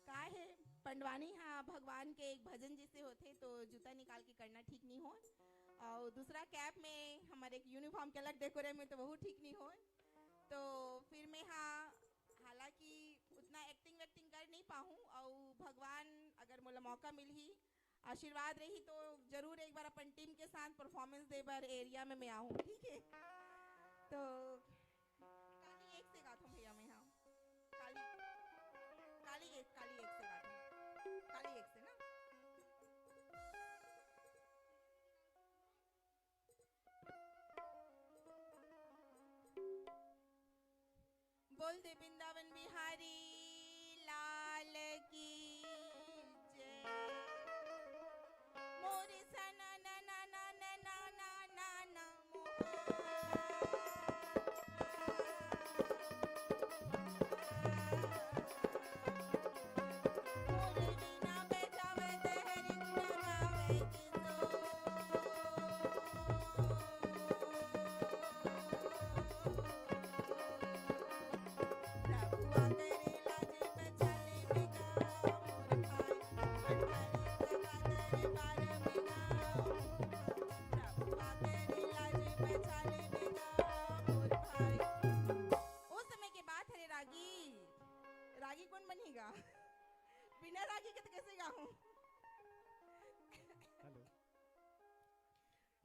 का है, पंडवानी हा भगवान के एक भजन जैसे होथे, तो जूता निकाल के करना ठीक नहीं हो। और दूसरा कैप में हमारे एक यूनिफॉर्म के अलग डेकोरम में, तो वहू ठीक नहीं हो। तो फिर मैं हा, हालांकि उतना एक्टिंग वैक्टिंग कर नहीं पाहूँ, और भगवान अगर मोला मौका मिलही, आशीर्वाद रही, तो जरूर एक बार अपन टीम के साथ परफॉर्मेंस दे बर एरिया में मैं आऊँ, ठीक है? तो काली एक से गात हूँ भैया मैं, हाँ, काली, काली एक, काली एक से गात हूँ, काली एक से ना। बोल दे वृंदावन बिहारी लाल की जय। मोरे सना ना ना ना ना ना ना ना ना मोहा। मोरे बिना बैठावे ते हरि गुण गावे के सो। ओ समय के बात हरे रागी, रागी कौन बनेगा? बिना रागी के तो कैसे गाऊं? हेलो।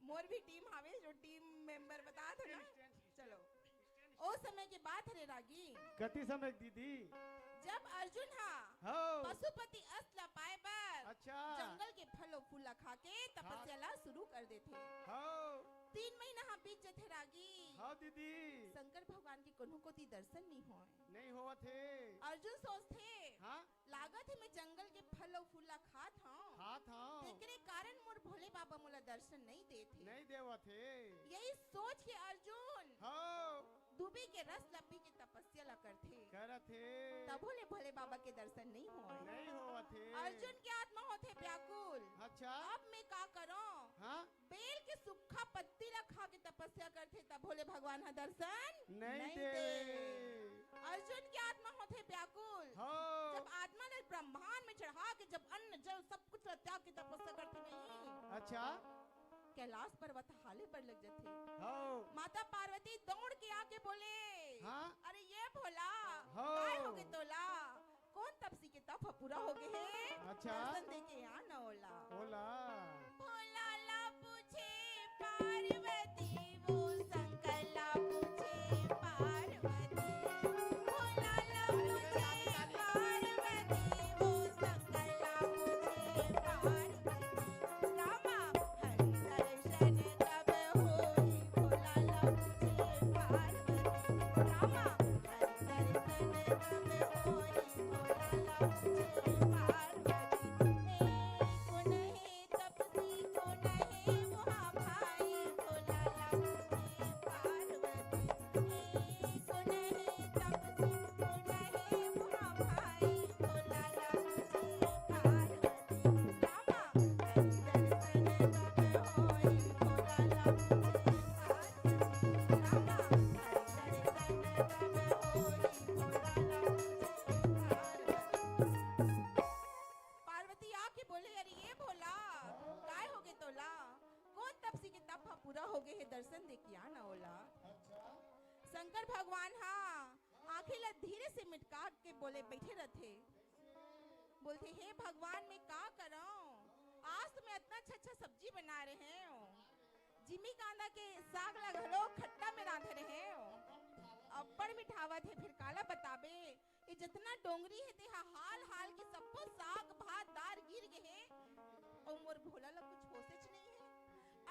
मोर भी टीम हावे, जो टीम मेंबर बता दो ना। चलो, ओ समय के बात हरे रागी। कति समय के दीदी? जब अर्जुन हा हो। पशुपति अस्त्र ला पाए बर अच्छा। जंगल के फल अउ फूल ला खा के तपस्या ला शुरू कर देथे। हाँ। तीन महीना ह बीत जथे रागी। हाँ दीदी। शंकर भगवान के कोनो कोती दर्शन नहीं होय। नहीं होवत हे। अर्जुन सोचथे, हाँ। लागत हे मैं जंगल के फल अउ फूल ला खात हंव। खात हंव। तेकरे कारण मोर भोले बाबा मोला दर्शन नहीं देत हे। नहीं देवत हे। यही सोच के अर्जुन हाँ। दूबी के रस ला पी के तपस्या ला करथे। करत हे। तभो ले भोले बाबा के दर्शन नहीं होय। नहीं होवत हे। अर्जुन के आत्मा होथे व्याकुल। अच्छा। अब मैं का करंव? हाँ। बेल के सूखा पत्ती ला खा के तपस्या करथे, तभो ले भगवान ह दर्शन नहीं नहीं देवे। देवे। अर्जुन के आत्मा होथे व्याकुल। हाँ। जब आत्मा ला ब्रह्मांड में चढ़ा के जब अन्न जल सब कुछ ला त्याग के तपस्या करथे नहीं, अच्छा। कैलाश पर्वत हाले बर लग जथे। हाँ। माता पार्वती दौड़ के आके बोले, हाँ। अरे ये भोला, हाँ। काय होगे तोला? कोन तपसी के तप ह पूरा होगे हे? अच्छा। दर्शन दे के आ न ओला। ओला। भोला ला पूछे पार्वती, वो शंकर ला पूछे पार्वती। भोला ला पूछे पार्वती, वो शंकर ला पूछे पार्वती। रामा हरि दर्शन कब होई, भोला ला पूछे पार्वती। रामा हरि दर्शन कब होई, भोला ला पूछे पार्वती। ए, कोन हे तपसी, कोन हे मोहा भाई, भोला ला पूछे पार्वती। ए, कोन हे तपसी, कोन हे मोहा भाई, भोला ला पूछे पार्वती। पार्वती आके बोले, अरे ये भोला, काय होगे तोला? कोन तपसी के तप ह पूरा होगे हे, दर्शन दे के आ न ओला। शंकर भगवान ह आँखी ला धीरे से मिटका के बोले बैठे रथे। बोलथे, हे भगवान, मैं का करंव? आज तो मैं अतना अच्छा अच्छा सब्जी बना रहे हंव, जिमी कांदा के साग ला घलो खट्टा में रांधे रहे हंव, अब्बड़ मिठावत हे, फेर काला बताबे, ये जतना डोंगरी हे तेहा हाल हाल के सब्बो साग भात दार गिर गे हे, अउ मोर भोला ला कुछ होशेच नहीं हे।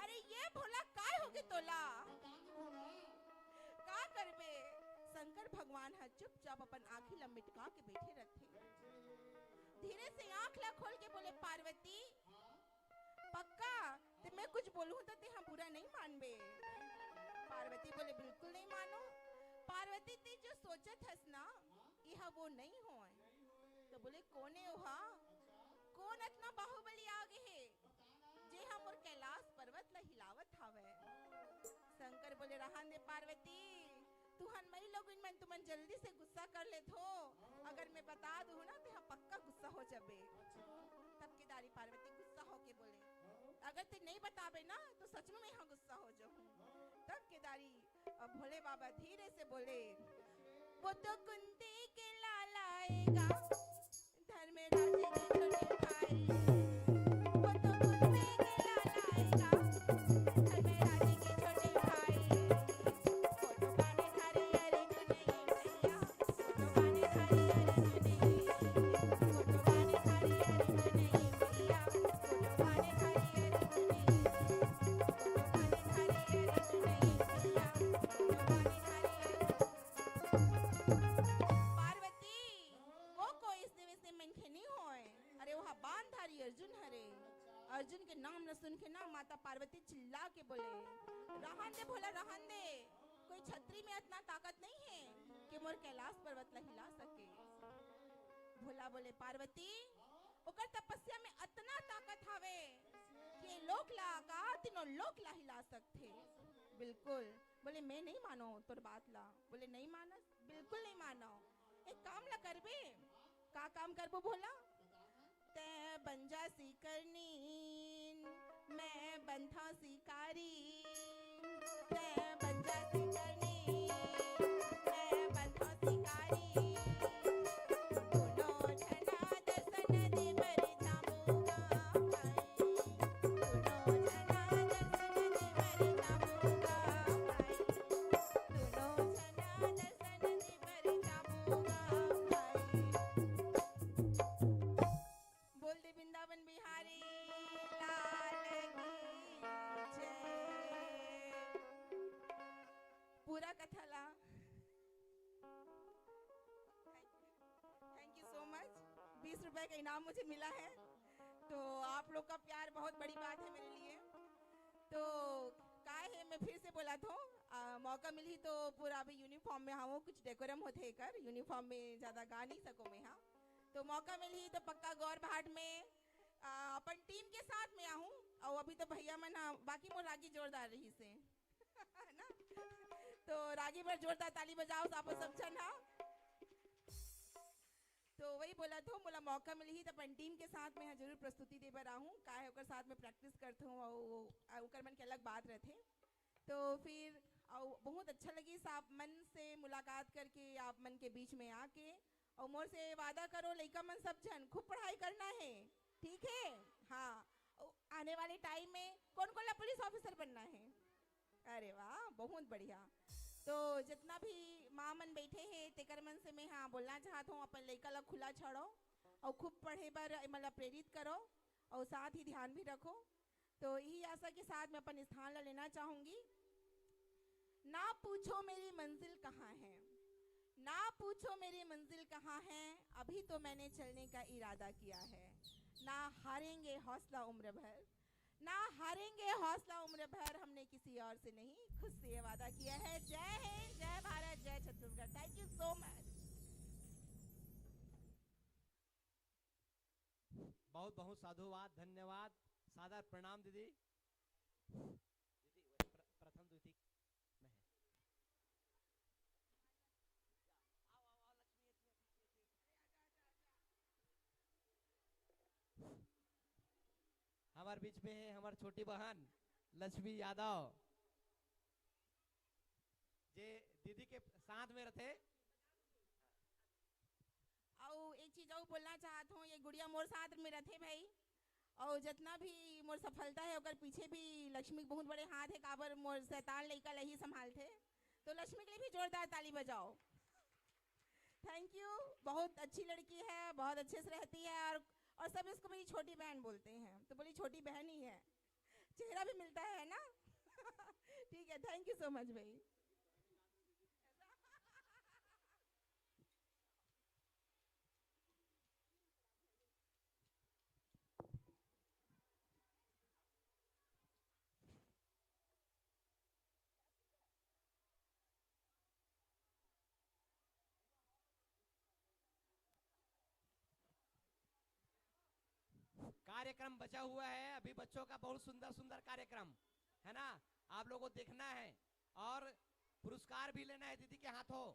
अरे ये भोला, काय होगे तोला? का करबे? शंकर भगवान ह चुपचाप अपन आँखी ला मिटका के बैठे रथे। धीरे से आँख ला खोल के बोले, पार्वती, पक्का ते मैं कुछ बोलूं त तेहा बुरा नहीं मानबे? पार्वती बोले, बिल्कुल नहीं मानों। पार्वती, ते जो सोचत हस ना, एहा वो नहीं होय। त बोले, कोन ए ओहा? कोन अतना बाहुबली आ गे हे, जे ह मोर कैलाश पर्वत ला हिलावत हावय? शंकर बोले, रहन दे पार्वती, तुहन मई लोगिन मन, तुमन जल्दी से गुस्सा कर लेथो। अगर मैं बता दूं ना, तेहा पक्का गुस्सा हो जाबे। तब केदारी पार्वती गुस्सा होके बोले, अगर ते नहीं बताबे ना, तो सच में मैं यहाँ गुस्सा हो जाऊँ। तब केदारी, अब भोले बाबा धीरे से बोले, वो तो कुंती के लाला आएगा, धर्मराज के छोटे भाई। वो तो कुंती के लाला आएगा, धर्मराज के छोटे भाई। वो तो बाने धारी अर्जुन ये भैया, वो तो बाने धारी अर्जुन ये, वो तो बाने धारी अर्जुन ये भैया, वो तो बाने धारी अर्जुन ये, वो तो बाने धारी अर्जुन ये भैया, वो तो बाने धारी अर्जुन। पार्वती, वो कोई इसने वैसने मनखे नहीं होय। अरे, वो बाणधारी अर्जुन हरे। अर्जुन के नाम ल सुन के ना माता पार्वती चिल्ला के बोले, रहन दे भोला, रहन दे। कोई छतरी में अतना ताकत नहीं हे कि मोर कैलाश पर्वत ला हिला सके। भोला बोले, पार्वती, ओकर तपस्या में अतना ताकत हवे कि ये लोक ला का तीनों लोक ला हिला सकथे। बिल्कुल। बोले, मैं नहीं मानों तोर बात ला। बोले, नहीं मानस? बिल्कुल नहीं मानों। एक काम ला करबे। का काम करबो भोला? तैं बन जा शिकारनीन, मैं बनथौं शिकारी। तैं बन जा शिकारनीन, मैं बनथौं शिकारी। कोनो झना दर्शन दे बर जामूंगा भाई। कोनो झना दर्शन दे बर जामूंगा भाई। कोनो झना दर्शन दे बर जामूंगा भाई। बोल दे वृंदावन बिहारी लाल रुपए का इनाम मुझे मिला है। तो आप लोग का प्यार बहुत बड़ी बात है मेरे लिए। तो काय है, मैं फिर से बोला था, आ, मौका मिली तो पूरा अभी यूनिफॉर्म में, हाँ, वो कुछ डेकोरम होते कर, यूनिफॉर्म में ज्यादा गा नहीं सको मैं, हाँ। तो मौका मिली तो पक्का गौर भाट में, आ, अपन टीम के साथ में आहूँ। और अभी तो भैया मन, हाँ, बाकी मोर रागी जोरदार रही से। है ना? तो रागी बर जोरदार ताली बजाओ, आप सब झन, हाँ। तो वही बोला था, मोला मौका मिलही त अपन टीम के साथ में यहाँ जरूर प्रस्तुति दे बर आहूँ, काहे ओकर साथ में प्रैक्टिस करत हूँ, और वो, आ, ओकर मन के अलग बात रहथे। तो फिर, और बहुत अच्छा लगी आप मन से मुलाकात करके, आप मन के बीच में आके। और मोर से वादा करो, लइका मन सब झन खूब पढ़ाई करना है, ठीक है? हाँ, और आने वाले टाइम में कौन कौन ला पुलिस ऑफिसर बनना है? अरे वाह, बहुत बढ़िया। तो जितना भी माँ मन बैठे हैं, तेकर मन से मैं हाँ बोलना चाहत हूँ, अपन लइका ला खुला छोड़ो और खूब पढ़े बर एमन ला प्रेरित करो और साथ ही ध्यान भी रखो। तो यही आशा के साथ मैं अपन स्थान ला लेना चाहूंगी। ना पूछो मेरी मंजिल कहाँ है, ना पूछो मेरी मंजिल कहाँ है, अभी तो मैंने चलने का इरादा किया है। ना हारेंगे हौसला उम्र भर, ना हारेंगे हौसला उम्र भर, हमने किसी और से नहीं, खुद से ये वादा किया है। जय हिंद, जय भारत, जय Chhattisgarh. Thank you so much। बहुत बहुत साधुवाद, धन्यवाद, सादर प्रणाम दीदी। दीदी, प्र-, प्रथम द्वितीय में है। आओ, आओ, आओ, लक्ष्मी, लक्ष्मी, लक्ष्मी, लक्ष्मी। हमार बीच में है हमार छोटी बहन लक्ष्मी यादव, जे दीदी के साथ में रथे। अउ एक चीज अउ बोलना चाहत हूँ, ये गुड़िया मोर साथ में रथे भाई, अउ जितना भी मोर सफलता है ओकर पीछे भी लक्ष्मी के बहुत बड़े हाथ है, काबर मोर शैतान लइका ल ही संभालथे। तो लक्ष्मी के लिए भी जोरदार ताली बजाओ। Thank you. बहुत अच्छी लड़की है, बहुत अच्छे से रहती है, और और सब इसको मेरी छोटी बहन बोलते हैं, तो बोली छोटी बहन ही है, चेहरा भी मिलता है ना। ठीक है, thank you so much भाई। कार्यक्रम बचा हुआ है अभी, बच्चों का बहुत सुंदर सुंदर कार्यक्रम है ना, आप लोगों को देखना है और पुरस्कार भी लेना है दीदी के हाथों।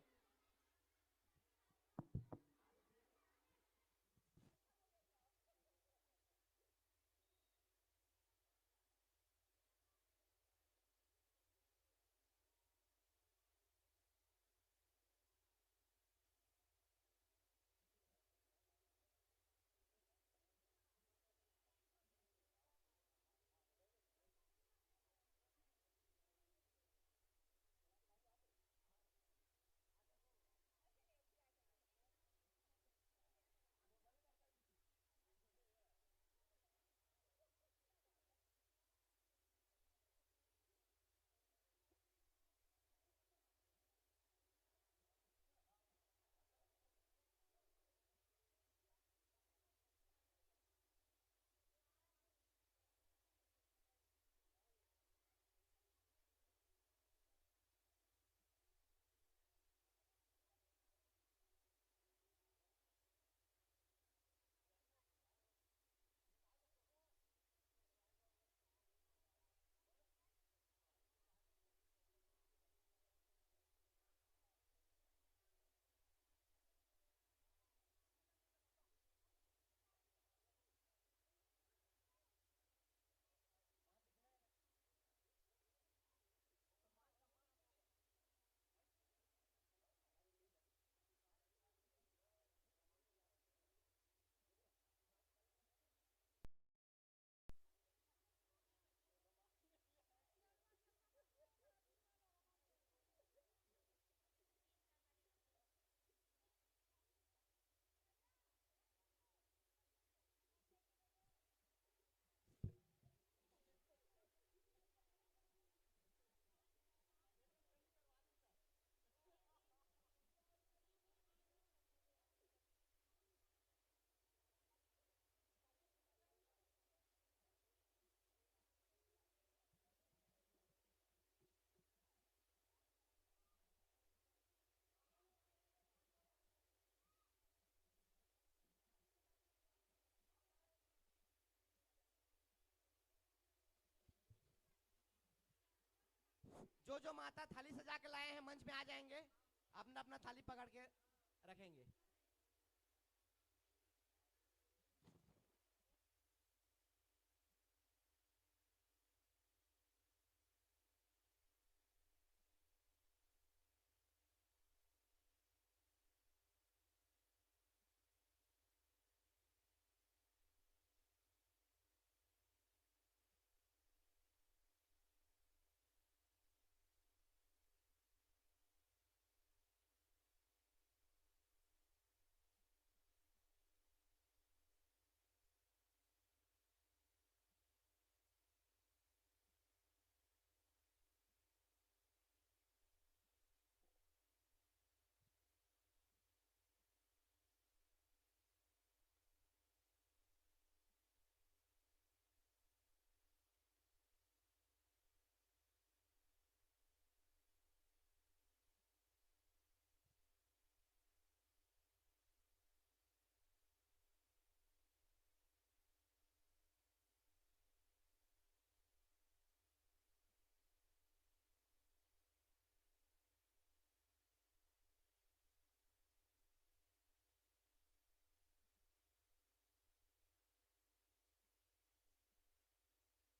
जो जो माता थाली सजा के लाए हैं, मंच में आ जाएंगे, अपना अपना थाली पकड़ के रखेंगे।